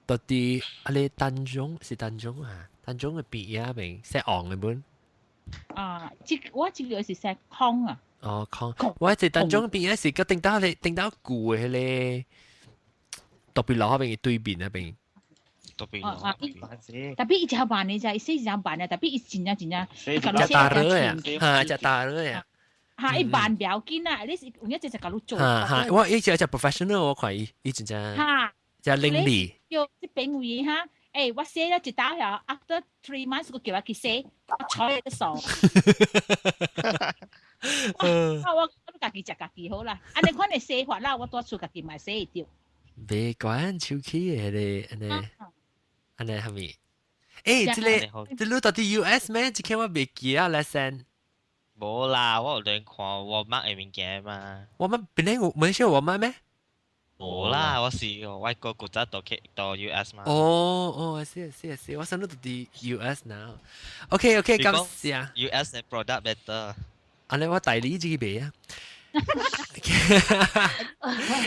A: 到底啊你丹中是丹中啊，丹中的邊仔邊姓王的本。
L: 啊，這我這個是姓康啊。
A: 哦，康，我喺丹中邊仔是個頂到咧，頂到舊的彼個特別樓嗰邊對面那邊。
C: 特別樓。
L: 特別伊真慢的咋，伊洗真慢的，特別伊真正真正。
A: 食大熱呀，哈，食大熱呀。
L: 哈，伊慢不要緊啦，你是有影只只共你做。
A: 哈哈，我伊只只 professional，我看伊，伊真正。
L: 哈。
A: 真伶俐。
L: 叫這邊位哈，欸，我洗了一道了，after 3 months 閣叫我去洗，我睬你傻。我家己食家己好啦，按呢款的洗法啦，我蹛厝家己嘛洗會著。
A: 別管手機的彼個，按呢，按呢蝦米？欸，這個這你到底 US 咩？這個我袂記啊，lesson。
C: 無啦，我有咧看我媽的物件嘛。
A: 我媽本來有馬來西亞我媽咩？
C: 無啦，我是外國古早到去到 US 嘛。
A: 哦哦，是是是，我想你到佇 US now。OK OK，感謝。
C: US 的 product better。
A: 按呢我代理這個賣啊。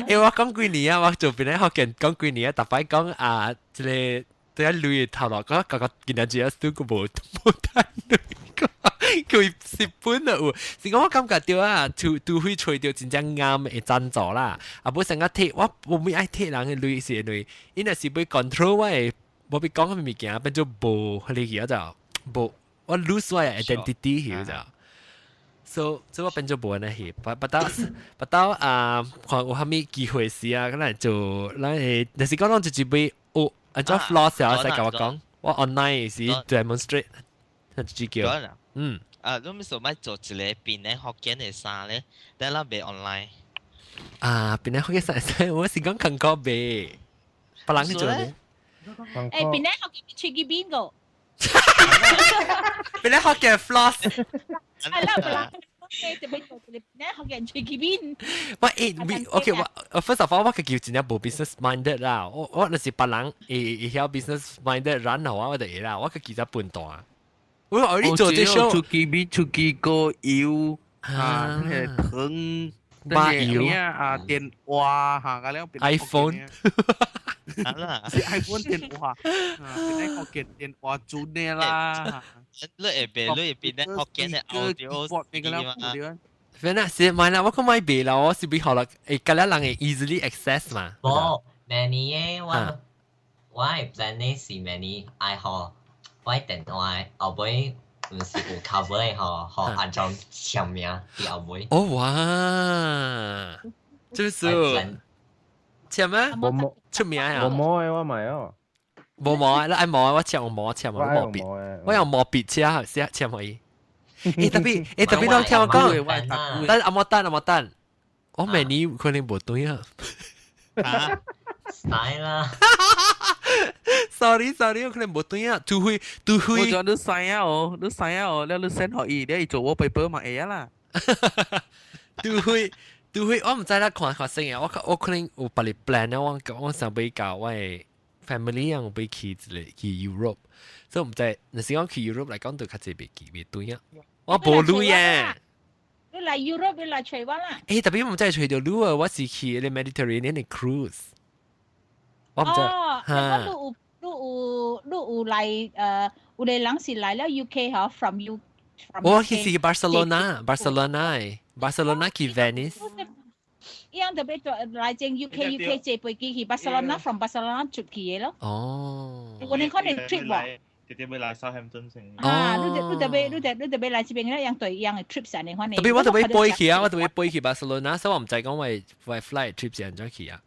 A: 欸，我講幾年啊，我做邊咧學見講幾年啊，逐擺講啊，這個對啊，鐳頭路，講個個今日只都個無無趁鐳個，佢日本啊有，是講我感覺到啊，除非揣著真正啱的贊助啦，啊，無成個摕我無咩愛摕人的鐳是因為，伊若是欲 control 我的，無欲講彼物件，變做無彼個去啊就無，我 lose 我的 identity 去就。So 我變做無按呢去，不不到不到啊，看有啥物機會時啊，可能做，咱會，若是講攏直接欲學，按怎 floss 啊，使共我講，我 online 時 demonstrate，直接叫，嗯。
C: 啊，你咪說欲做一个檳城福建的衫咧，但咱賣 online。
A: 啊，檳城福建衫，我是講韓國賣，別人去做咧。
L: 欸，檳城福建喙齒邊個？
A: 檳城福建 floss。
L: 係啦，別人。就欲做一个檳城福建喙齒邊。
A: 我欸，OK，我 first of all 我家己真正無 business minded 啦，我若是別人會曉 business minded run 予我，我就會啦，我家己才笨蛋。我你做這 show，
K: 喙齒邊喙齒膏油啊，那個糖，
A: 麻油
K: 啊，電話嚇，個了
A: iPhone，
K: 是 iPhone 電話，檳城福建電話準的啦。
C: 你會賣，你會檳城福建的 audio
K: 那個了，
A: 反正是買啦，我講買賣啦，我是比好啦，欸，個了人會 easily access 嘛。
E: 無，明年的我的 plan 呢是明年愛予我電話後尾毋是有 cover 的吼，予安裝簽名佇後尾。
A: 哦哇，就是簽咩？出名啊！
F: 無毛的我買哦。
A: 無毛，你愛毛我簽有毛簽我毛筆，我用毛筆寫寫簽予伊。欸特別欸特別，你聽我講，等阿莫等阿莫等，我明年可能無對啊。
E: 使啦。
A: Sorry sorry，我可能無對啊，除非除非。
K: 我講你使啊哦，你使啊哦，了你 send 予伊，了伊做 wallpaper 嘛會啊啦。
A: 除非除非我毋知啦，看看先啊，我可能有別个 plan 啊，我想欲共我的 family 啊，我欲去一个去 Europe，所以毋知，若是講去 Europe 來講，就較濟袂記袂對啊。我無鐳耶。
L: 你來 Europe，你來揣我啦。
A: 欸，特別我毋知揣著你啊，我是去個 Mediterranean 的 cruise。我毋知。
L: 哦，你有你有你有來有個人是來了 UK 嗬，from U。
A: 我去是 Barcelona，Barcelona，Barcelona 去 Venice。
L: 伊樣特別做來正 UK UK 坐飛機去 Barcelona，from Barcelona 出去的咯。
A: 哦。
L: 有你可能 trip 無？
I: 直接欲來 Southampton 先。
L: 啊，你特別你特別來這邊咧，樣對樣的 trip 上的反正。
A: 特別我特別飛去啊，我特別飛去 Barcelona，所以我毋知講我 flight trip 是按怎去啊。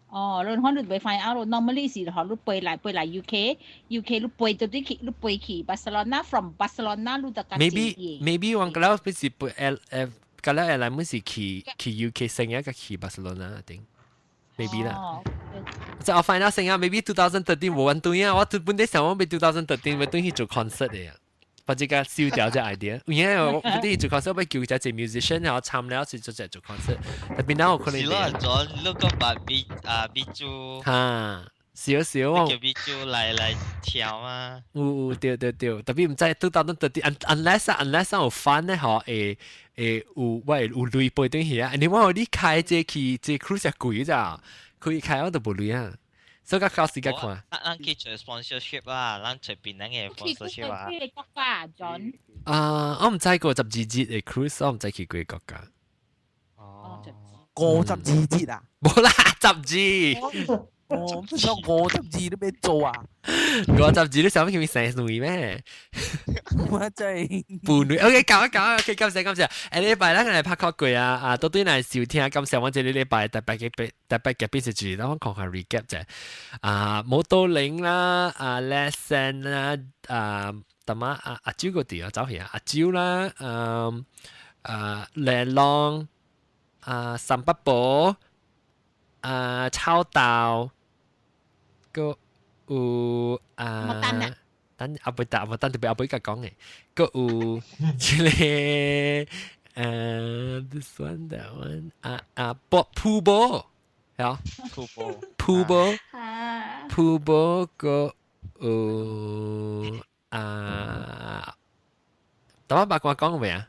L: 哦，你看你欲 find out normally 是予你飛來飛來 UK，UK 你飛到底去，你飛去 Barcelona，from Barcelona 你就
A: Maybe 我個了不是飛 L F，個了 airline 是去 UK 先一個去 Barcelona，I think maybe 啦。就我 find out 先啊，maybe 2013無問對啊，我本來想我欲2013欲轉去做 concert 的啊。把這個燒掉這 idea，因為我本來做 concert 欲叫一隻 musician 然後參了是做隻做 concert，特別嗱我可能。
C: 是咯，做你講把美啊美珠。
A: 哈，少少我。
C: 叫美珠來跳啊。
A: 有有對對對，特別毋知2013 unless 有 fund 咧嗬，會會有我會有鐳飛轉去啊，你我你開這去這 cruise 貴咋，開開我都無鐳啊。所以較時間看。
C: 咱去做 sponsorship 啦，咱隨便咱嘅 sponsorship 啊。
L: 去國家，John。
A: 啊，我毋知過十二日的 cruise，我毋知去幾個國家。
C: 哦，
K: 52日啊？
A: 無啦，十二。
K: 哦，唔想52都欲做啊？
A: 52你想欲去生女咩？
K: 我真係
A: 婦女，OK，搞一搞，OK，感謝感謝。下禮拜咱來拍過過啊，啊，到對來收聽，感謝我這個禮拜特別嘅特別嘅邊是住，等我看看 recap 者。啊，摩多林啦，啊，lesson 啦，啊，淡仔啊阿蕉個地啊，走去啊，阿蕉啦，嗯，啊，連浪，啊，三八寶，啊，草豆。個有啊，等阿伯答，阿等特別阿伯甲講嘅，個有這個this one that one 啊啊，瀑瀑布，係啊，
C: 瀑布，
A: 瀑布，瀑布個有啊，等我八卦講未啊？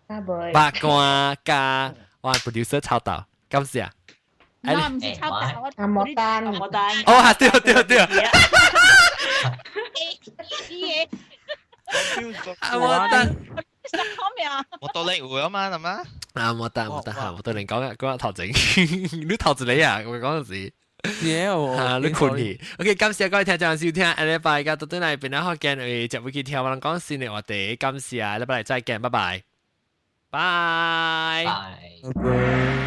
H: 啊袂。
A: 八卦加我 producer 抄到，感謝。
L: 我唔是抄到，我
B: 阿莫丹，
G: 阿莫丹。
A: 哦，對對對。阿莫丹。
C: 我到你會啊嘛，係嘛？
A: 啊，莫丹莫丹嚇，莫丹你講講頭前，你頭一個啊，我講陣時。嚇，你困去。OK，感謝各位聽眾收聽，下禮拜嘅到轉來邊啊，學見為節目去聽我人講新的話題。感謝，禮拜再見，拜拜。拜。
E: 拜。
K: 拜。